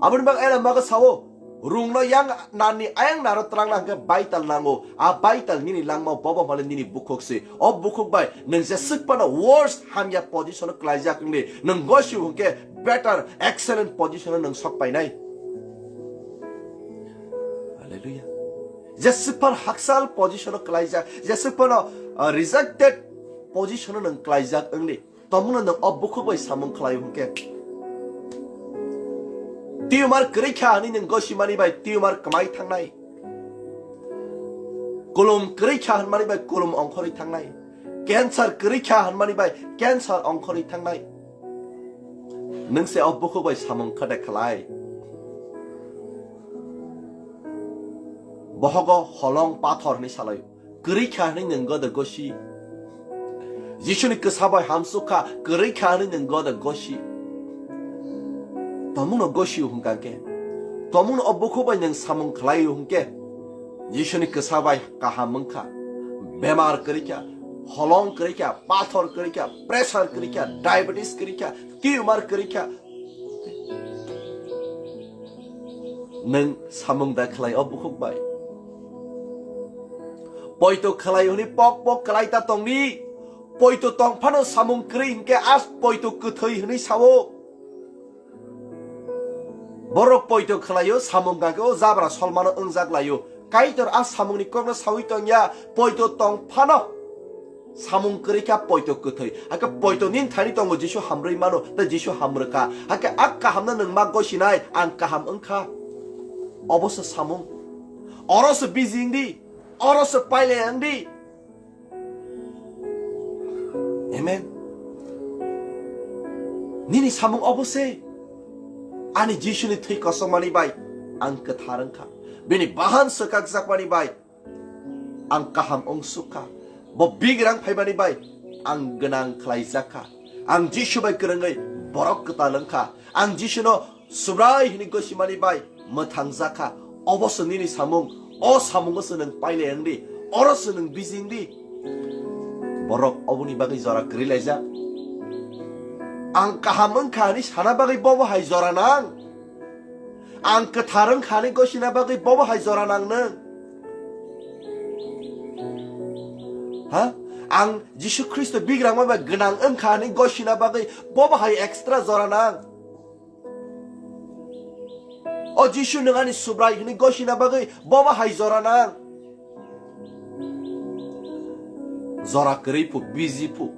Aboni bagwi Elam bagwi sao, rungno yang narni ayang naro twlangna hwnkhe baital nango. A baital nini langmao bobo hwnmale nini bukhuk se. O bukhuk bai nwng jeswk phano worst hamya position o klaijak wngdi, nwng gosiu hwnkhe better, excellent position o nwng sok painai. Hallelujah. Jeswk phano hakchal position o klaijak, jeswk phano, uh, rejected position o nwng klaijak wngdi. Tomungno nwng o bukhuk bai samung khlai hwnkhe, tumor kwrwi kha hwnwi nwng gosimani bai tumor kwmai thangnai. Kulum kwrwi kha hwnmani bai kulum ongkhorwi thangnai. Cancer kwrwi kha hwnmani bai cancer ongkhorwi thangnai. Nwng se o bukhuk bai samung kha de khlai? Bohogo holong pathor hwnwi salai. Kwrwi kha hwnwi nwng goda gosi. Jisuni kwsa bai hamsuk kha, kwrwi kha hwnwi nwng goda gosi. Tomungno gosi hwnkha khe, tomungno o bukhuk bai nwng samung khlai hwnkhe, Jisuni kwsa bai kaham wngkha. Bemar kwrwi kha, holong kwrwi kha, pathor kwrwi kha, pressure kwrwi kha, diabetes kwrwi kha, tumor kwrwi kha. Nwng samung da khlai o bukhuk bai? Poito khlai hwnwi pok pok khlai ta tongdi. Poito tong phano samung kwrwi hwnkhe a poito kwthwi hwnwi sao. Borok poito khlaio, samung kake o jabra solmano wngjak laio. Kaitor a samungni kokno sawi tongya, poito tong phano samung kwrwi kha poito kwthwi. Hakhe poito nin thani tongo Jisu hamrwi mano, tei Jisu hamrwkha. Hakhe a kahamno nwng ma gosinai, ang kaham wngkha. Obo se samung. Oro se busy wngdi, oro se pailai wngdi. Amen. Nini samung obo se. Ani Jisuni thwi kosokmani bai ang kwthar wngkha. Bini bahan swkakjakmani bai ang kaham wngsukha. Bo bigrang phaimani bai ang gwnang khlaijakha. Ang Jisu bai kwrwngwi borok kwtal wngkha. Ang Jisuno Subrai hwnwi gosimani bai mwthangjakha. Obo se nini samung. O samungo se nwng pailai wngdi. Oro se nwng busy wngdi. Borok oboni bagwi jora kwrwi laijak. Ang kaham wngkha hwnwi sana bagwi bobo hai jora nang. Ang kwthar wngkha hwnwi gosina bagwi bobo hai jora nang nwng. Ha? Ang Jisu Khristo bigrangma bai gwnang wngkha hwnwi gosina bagwi bobo hai extra jora nang. O Jisu nwng ani Subrai hwnwi gosina bagwi bobo hai jora nang. Jora kwrwi phu, busy phu.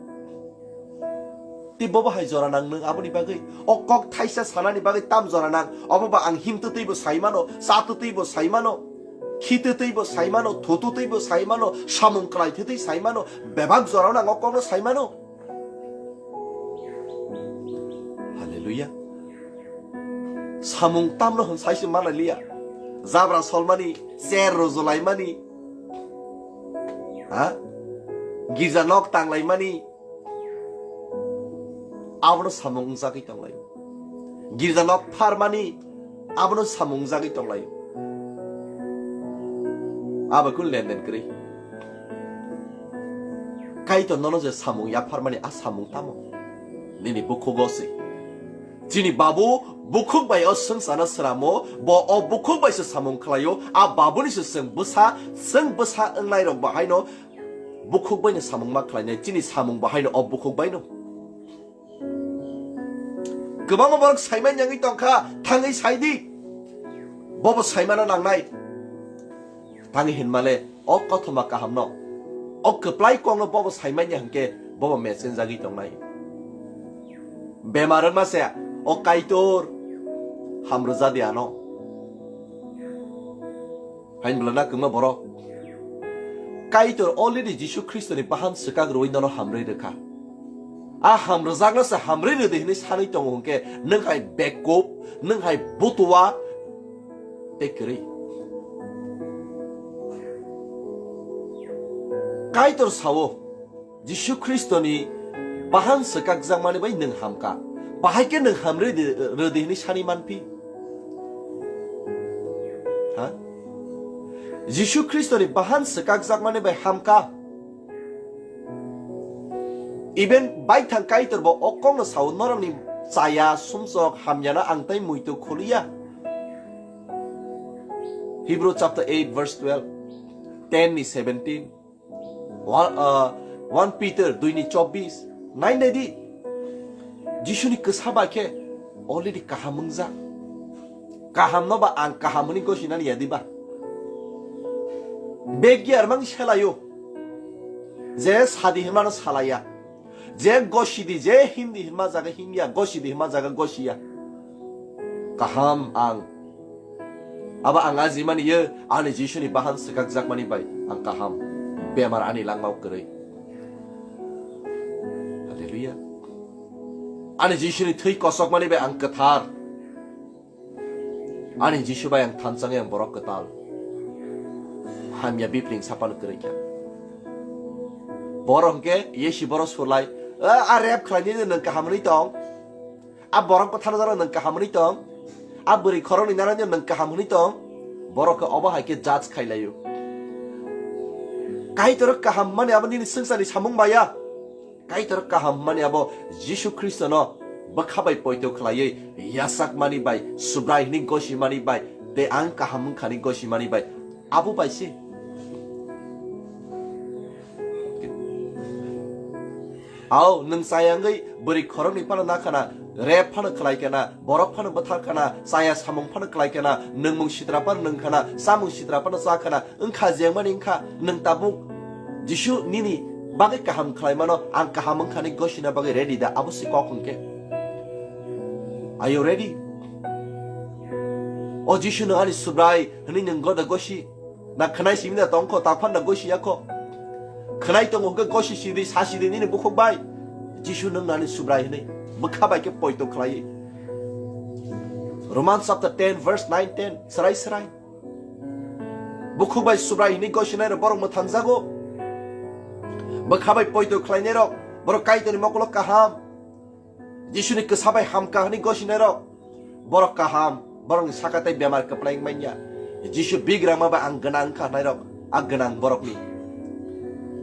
Tei bobo hai jora nang nwng aboni bagwi? O kok thaisa sanani bagwi tam jora nang? Obo ba ang himtwi twibo sai mano, chatwi twibo sai mano, khitwi twibo sai mano, thutwi twibo sai mano, samung kwlai thwi twi sai mano, bebak jorao nang o kokno sai mano. Hallelujah. Samung tamno hwn sai se mana liya. Jabra solmani, cher rojolaimani, ha? Girja nok tanglaimani, abono samung wngjagwi tonglaio. Girja nok pharmani, abono samung wngjagwi tonglaio. Abo kunu lenden kwrwi. Kaitor nono je samung yapharmani, a samung tamo? Nini bukhugo se. Chini babu bukhuk bai o swngcharno sramo, bo o bukhuk bai se samung khlaio, a babuni se chwng bwsa, chwng bwsa wngnai rok bahaino bukhuk bai no samung ma khlainai, chini samung bahaino o bukhuk bai no. Kwbangma borok saimanya wngwi tongkha, thangwi saidi. Bobo saimano nangnai. Thangwi hinmale o kothoma kahamno, o kwplai kokno bobo saimanya hwnkhe bobo mechenjagwi tongnai. Bemar wngma se o Kaitor hamrwjadi ano. Hain bwlana kwma borok. Kaitor already Jisu Khristoni bahan swkak rwui nono hamrwi rwkha. A hamrwjakno se hamrwi rwdi hwnwi sanwi tongo hwnkhe nwng hai bekup, nwng hai butua tei kwrwi. Kaitor sao, Jisu Khristoni bahan swkakjakmani bai nwng hamkha. Bahai khe nwng hamrwi di-, rwdi hwnwi sani manphi? Ha? Jisu Khristoni bahan swkakjakmani bai hamkha. Even baithang Kaitor bo o kokno sao, norokni chaya, sumsok, hamyano ang tai muitu khuliya. Hebrew chapter eight verse twelve, ten ni seventeen. One, uh, one Peter dui ni chobbish. Nai nai di. Jisuni kwsa bai khe already kaham wngjak. Kaham no ba ang kaham hwnwi gosinani ya di ba? Beg ya rwmang selaio. Je sadi hwnmano salaya. Je gosidi, je hindi hwnma jaga himya, gosidi hwnma jaga gosiya. Kaham ang. Abo ang ajimani ye, ani Jisuni bahan swkakjakmani bai ang kaham. Bemar ani langmao kwrwi. Hallelujah. Ani Jisuni thwi kosokmani bai ang kwthar. Ani Jisu bai ang thansa wngwi ang borok kwtal. Hamya bipring sapano kwrwi kha. Borok hwnkhe yesi borok sulai, "A, a rep khlainai nwng kaham hwnwi tong. A borok bwthar jaro nwng kaham hwnwi tong. A bwrwi khoroknwi naraino nwng kaham hwnwi tong." Borok khe obo hai khe judge khailaio. Kaitor kaham hwnmani abo nini swngcharni samung bai ya. Kaitor kaham hwnmani abo Jisu Khristono bwkha bai poito khlaiwi yachakmani bai, Subrai hwnwi gosimani bai, tei ang kaham wngkhani gosimani bai. Abo bai se. Ao, nwng chaya wngwi bwrwi khoroknwi phano nakhana, rep phano khlai kana, borok phano bwthar kana, chaya samung phano khlai kana, nwngmung sitra phano nwng khana, chamung sitra phano cha khana, wngkha jengmani wngkha, nwng tabuk Jisu nini bagwi kaham khlaimano, ang kaham wngkhani gosina bagwi ready da, abo se kok hwnkhe. Are you ready? O Jisu, nwng ani Subrai hwnwi nwng goda gosi? Na khwnai simi da tongkho, taphanda gosi yakho? Khwnai tongo hwnkhe gosi sidi, sa sidi nini bukhuk bai. Jisu nwng nani Subrai hwnwi bwkha bai khe poito khlaiwi. Romans chapter ten verse nine ten, srai srai. Bukhuk bai Subrai hwnwi gosinai rok borok mwthangjago. Bwkha bai poito khlainai rok borok Kaitorni mokolo kaham. Jisuni kwsa bai hamkha hwnwi gosinai rok borok kaham, borokni saka tei bemar kwplai wng manya. Jisu bigrangma bai ang gwnang wngkha hwnai rok a gwnang borokni.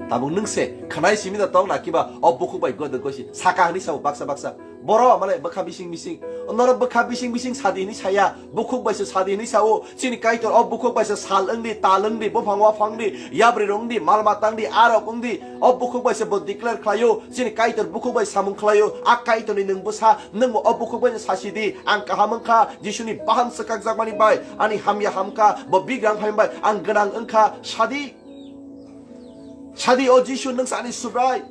Tabuk nwng se khwnai simi da tong na kiba o bukhuk bai godo gosi saka hwnwi sao baksa baksa. Borok mane bwkha bising bising. Norok bwkha bising bising sadi hwnwi saya. Bukhuk bai se sadi hwnwi sao. Chini Kaitor o bukhuk bai se sal wngdi, tal wngdi, buphang waphang di, yabri rok wngdi, mal mata wngdi, arok wngdi. O bukhuk bai se bo declare khlaio. Chini Kaitor bukhuk bai samung khlaio. A Kaitorni nwng bwsa, nwng bo o bukhuk bai no sasi di. Ang kaham wngkha, Jisuni bahan swkakjakmani bai. Ani hamya hamkha, bo bigrang phaimani bai. Ang gwnang wngkha, sadi. Sadi o Jisu, nwng se ani Subrai.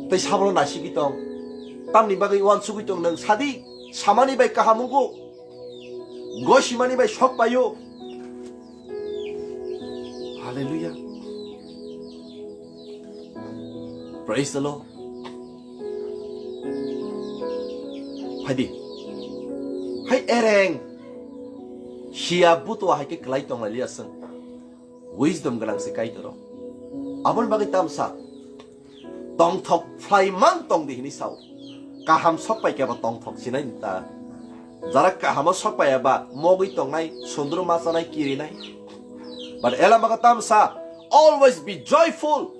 Tei sabono naisingwi tong. Tamni bagwi uansugwi tong nwng? Sadi, samani bai kaham wngo. Gosimani bai sok paio. Hallelujah. Praise the Lord. Haidi. Hai ereng. Sia butua hai khe kwlai tong lai liya swng. Wisdom gwnang se Kaitoro. Aboni bagwi tamsa tongthok phlai mang tong di hwnwi sao. Kaham sok pai khe bo tongthok sinai ta. Jara kahamo sok pai ba mogwi tongnai, sundru ma chanai, kirinai. But ela maga tamsa, always be joyful.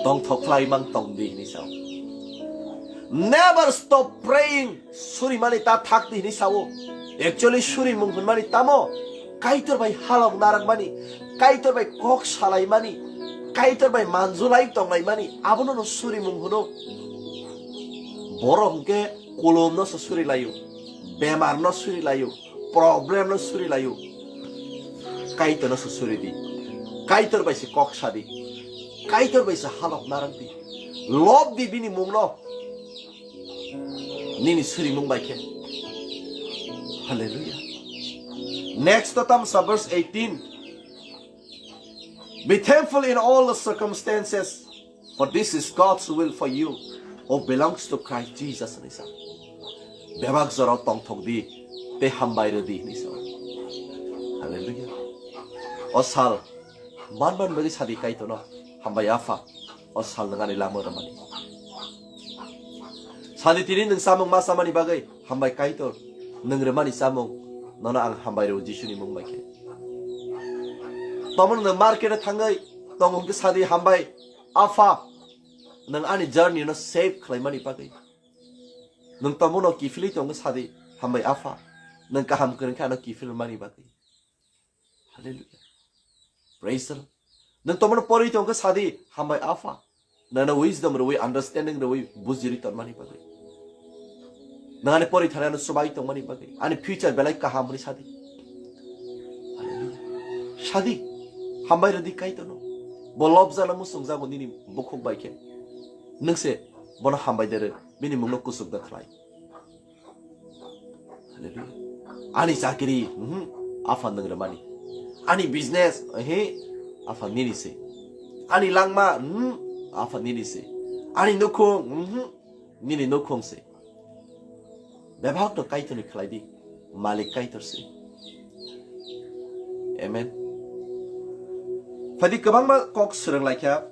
Tongthok khlai mang tong di hwnwi sao. Never stop praying. Surimani ta thak di hwnwi sao. Actually surimung hwnmani tamo? Kaitor bai halok narakmani, Kaitor bai kok salaimani, Kaitor bai manjulai tonglaimani, abono no surimung hwno. Borok hwnkhe kulumno se surilaio, bemarno surilaio, problemno surilaio. Kaitorno se suridi. Kaitor bai se kok sadi. Kaitor bai se halok narwkdi. Lobdi bini mungno. Nini surimung bai khe. Hallelujah. Next to tamsa verse eighteen. Be thankful in all the circumstances, for this is God's will for you who belongs to Christ Jesus, hwnwi sa. Bebak jorao tongthok di, tei hambai rw di, hwnwi sa. Hallelujah. O sal, man man bagwi sadi Kaitorno, hambai Apha, o sal nwng ani lama rwmani. Sadi tini nwng chamung ma chamani bagwi, hambai Kaitor, nwng rwmani chamung, nono ang hambai rw Jisuni mung bai khe. Tomon nwng market o thangwi tongo hwnkhe sadi, hambai Apha, nwng ani journey no save khlaimani bagwi. Nwng tomono kiphilwi tongo sadi, hambai Apha, nwng kaham kwrwng khe ano kiphilmani bagwi. Hallelujah. Praise the Lord. Nwng tomono porwi tongo sadi, hambai Apha. Nana wisdom rwi, understanding rwi, bujiri tonmani bagwi. Nang ani pori thani ano chubai tongmani bagwi. Ani future belai kaham hwnwi sadi. Hallelujah. Sadi. Hambai rwdi Kaitorno. Bo lobjana muchungjago nini bukhuk bai khe. Nwng se bono hambai de rw, bini mungno kuchuk da khlai. Hallelujah. Ani chakri, mhm, Apha nwng rwmani. Ani business, ehe, Apha nini se. Ani langma, mhm, Apha nini se. Ani nukhung, mhm, nini nukhung se. Bebak no Kaitorni khlai di, Malik Kaitor se. Amen. Phadi kwbangma kok swrwng laikha,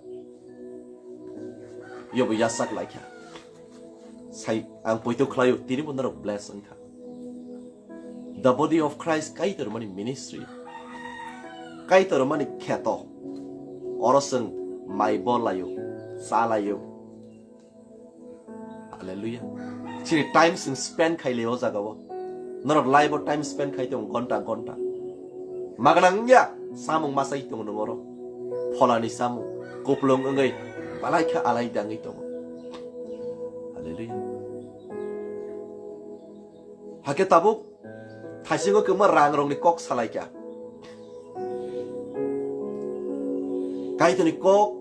yobo yasak laikha. Sai ang poito khlaio, tini bo norok bless wngkha. The body of Christ, Kaitor mani ministry, Kaitor mani kheto, oro chwng mai bo laio, cha laio. Hallelujah. Chini time chwng spend khai le o jaga o. Norok life o time spend khai tong gonta gonta. Magana wngya, samung masai tong nung oro. Pholani samung, kuplung wngwi, balai khe alai dangwi tongo. Hallelujah. Hakhe tabuk thaisingo kwma rang rokni kok salaikha. Kaitorni kok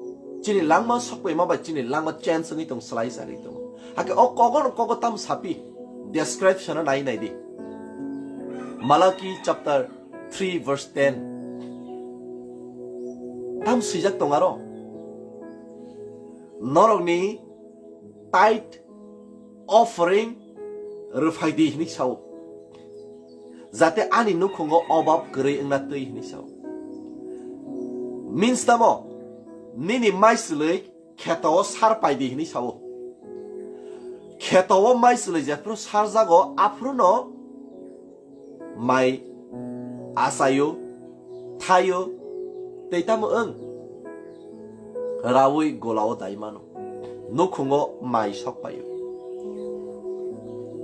chini langma sokpaima bai chini langma change wngwi tong, swlai chagwi tongo. Hakhe o kogo no kogo tam sapi, description o nai nai di. Malaki chapter three verse ten. Tam swijak tong aro. Norokni tithe offering rwphai di hwnwi sao. Jate ani nukhungo obab kwrwi wngna twi hwnwi sao. Means tamo? Nini maichwlwi kheto o sar pai di hwnwi sao. Kheto o maichwlwi jephru sarjago aphruno mai achaio, thaio, tei tamo wng? Raui golao dai mano. Nukhungo mai sok paio.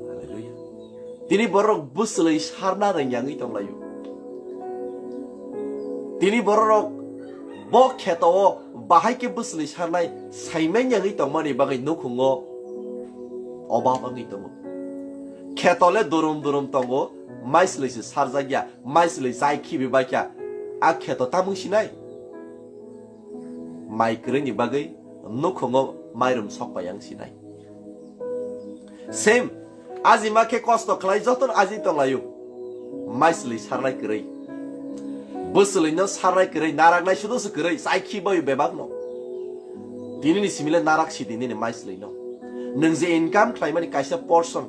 Hallelujah. Tini borok bwswlwi sarna rwngya wngwi tonglaio. Tini borok bo kheto o bahai khe bwswlwi sarnai saimanya wngwi tongmani bagwi nukhungo obab wngwi tongo. Kheto le durum durum tongo, maichwlwi se sarjakya, maichwlwi chai khibi baikha. A kheto tamung sinai? Mai kwrwini bagwi nukhungo mairum sok pai ang sinai. Same, ajima khe kosto khlai jotono aji tonglaio. Maichwlwi sarnai kwrwi. Bwswlwino sarnai kwrwi, naraknai sudo se kwrwi, chai khibaio bebakno. Tinini simile narak sidi nini maichwlwino. Nwng je income khlaimani kaisa portion,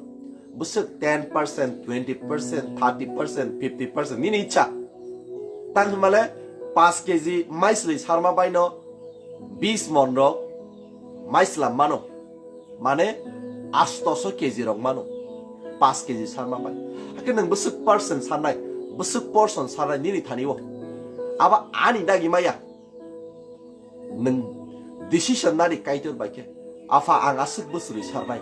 bwswk ten percent, twenty percent, thirty percent, fifty percent, nini icha. Tang hwnmale paanch kg maichwlwi sarma baino bis mon rok maichwlam mano. Mane astoso kg rok mano. Paanch kg sarma bai. Hakhe nwng bwswk percent sarnai, bwswk portion sarnai nini thani o. Abo ani dagi maya. Nwng Decision nani Kaitor bai khe, Apha, ang aswk bwswlwi sarnai.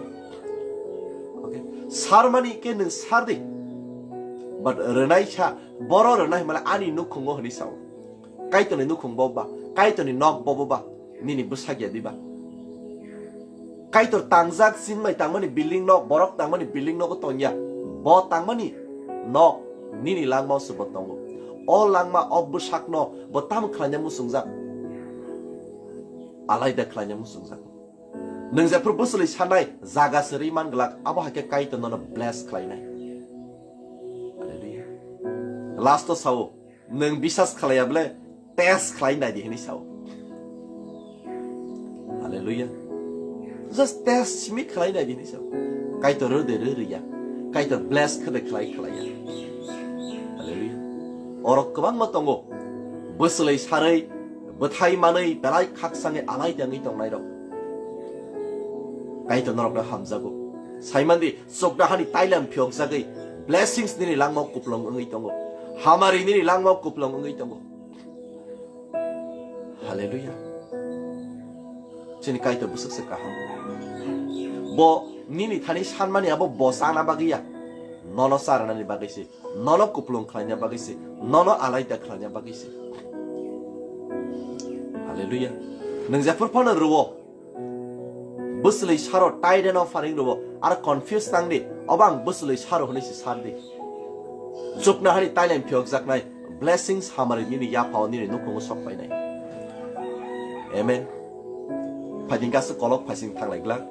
Okay. Sarmani khe nwng sardi. But rwnai sa, boro rwnai hwnmale ani nukhungo hwnwi sao. Kaitorni nukhung bo ba, Kaitorni nok bo ba, nini bwsakya diba. Kaitor tangjak, chwng bai tangmani building nok, borok tangmani building nogo tongya. Bo tangmani nok nini langmao se bo tongo. O langma, o bwsakno bo tamo khlaina muchungjak? Alaida khlaina muchungjak. Nwng jephru bwswlwi sanai jaga se rwi man glak, abo hai khe Kaitor nono bless khlainai. Hallelujah. Last o sao, nwng bisas khlaiya ble test khlai nai di hwnwi sao. Hallelujah. Just test simi khlai nai di hwnwi sao. Kaitor rwde rw rwya. Kaitor bless khede khlai khlaiya. Hallelujah. Orok kwbangma tongo. Bwswlwi sarwi, bwthai manwi, belai khaksangwi alai tangwi tongnairok. Kaitor norokno hamjago. Saimandi, chuknohani tailam phiyokjagwi, blessings nini langmao kuplung wngwi tongo. Hamari nini langmao kuplung wngwi tongo. Hallelujah. Chini Kaitor bwswk se kaham. Bo nini thani sanmani abo bo chana bagwi ya. Nono charwnani bagwi se. Nono kuplung khlaina bagwi se. Nono alaida khlaina bagwi se. Hallelujah. Nwng jephru phano rwo. Bwswlwi saro tithe and offering rwo. Aro confuse tang di. Obo ang bwswlwi saro hwnwi se sar di. Chuknohani tailam phiyokjaknai blessings hamari nini yaphao nini nukhungo sok painai. Amen. Phaiding kasa kolok phaising thanglai glak.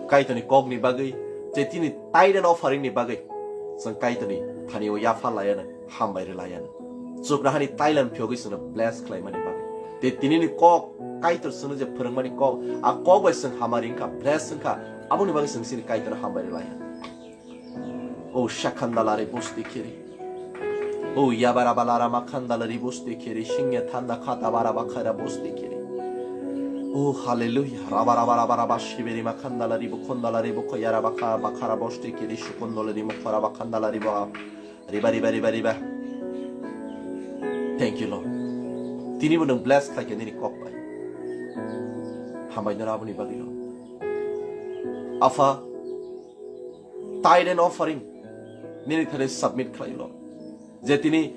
Kaitorni kokni bagwi, je tini tithe and offering ni bagwi, chwng Kaitorni thani o yapha laiya nang, hambai rw laiya nang. Chuknohani tailam phiyogwi chwngno bless khlaimani bagwi. Te tinini kok, Kaitor chwngno je phwrwngmani kok, a kok bai chwng hamari wngkha, bless wngkha, aboni bagwi chwng chini Kaitorno hambai rw laiya. O shakhandalare bosti kiri. O yabara balara makhandalari bosti kiri. Shingya thanda khata bara bakhara bosti kiri. O hallelujah. Raba raba raba raba shibiri makhandalari bukhondalari bukhoyara bakha bakhara bosti kiri. Shukondolari mukhara bakhandalari ba. Riba riba riba riba. Thank you, Lord. Tini bo nwng bless khlaikha nini kok bai. Hambai nora aboni bagwi, Lord. Apha, tithe and offering nini thani submit khlai, Lord. Je tini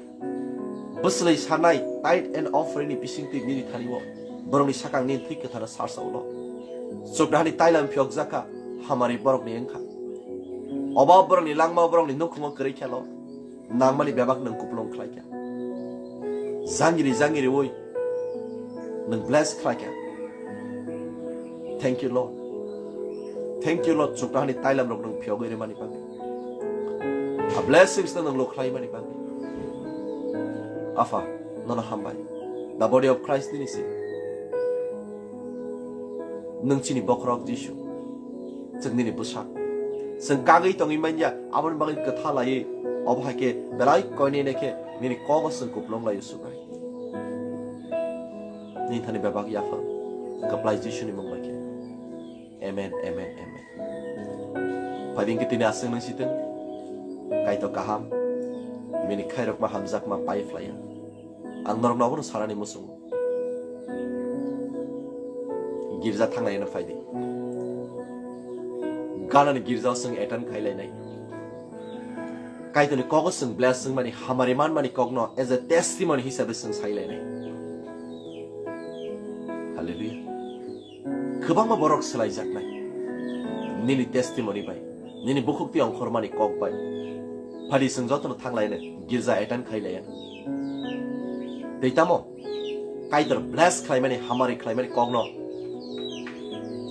bwswlwi sanai tithe and offering ni bisingtwi nini thani o borokni sakang nini thwi kwtharo sarsao, Lord. Chuknohani tailam phiyokjakha, hamari borokni wngkha. Obo borokni langma, borokni nukhungo kwrwi khe, Lord. Nangmani bebak nwng kuplung khlaikha. Jangiri jangiri oi nwng bless khlaikha. Thank you, Lord. Thank you, Lord. Chuknohani tailam rok nwng phiyogwi rwmani bagwi. A blessings no nwng lo khlaimani bagwi. Apha, nono hambai. The body of Christ nini se. Nwng chini bokhorok Jisu. Chwng nini bwsak. Chwng kagwi tongwi manya, aboni bagwi kwtha laiwi, obo hai khe belai koinene khe nini kogo chwng kuplung lai usuk hai. Nini thani bebak yaphang. Kwplai Jisuni mung bai khe. Amen, amen, amen. Phaidi hwnkhe tini aswk nang sitwng. Kaitor kaham. Bini khairokma hamjakma pai phlaiya. Ang norokno abono sanani muchungo. Girja thanglaina phaidi. Ganani girjao chwng attend khailainai. Kaitorni kogo chwng bless wngmani, hamari manmani kokno as a testimony hisabe chwng sailainai. Hallelujah. Kwbangma borok swlaijaknai. Nini testimony bai, nini bukhuk twi ongkhormani kok bai. Phaidi chwng jotono thanglaino girja attend khailaino. Tei tamo Kaitor bless khlaimani, hamari khlaimani kokno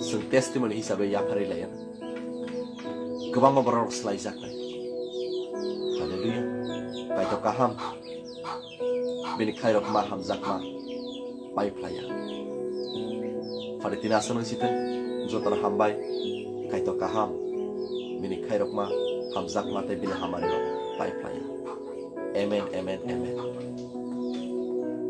chwng testimony hisabe yapharwi laino. Kwbangma borok swlaijaknai. Hallelujah. Kaitor kaham. Bini khairokma hamjakma pai phlaiya. Phaidi tini aswk nang sitwng, jotono hambai, Kaitor kaham. Bini khairokma hamjakma tei bini hamari rok pai phlaiya. Amen, amen, amen.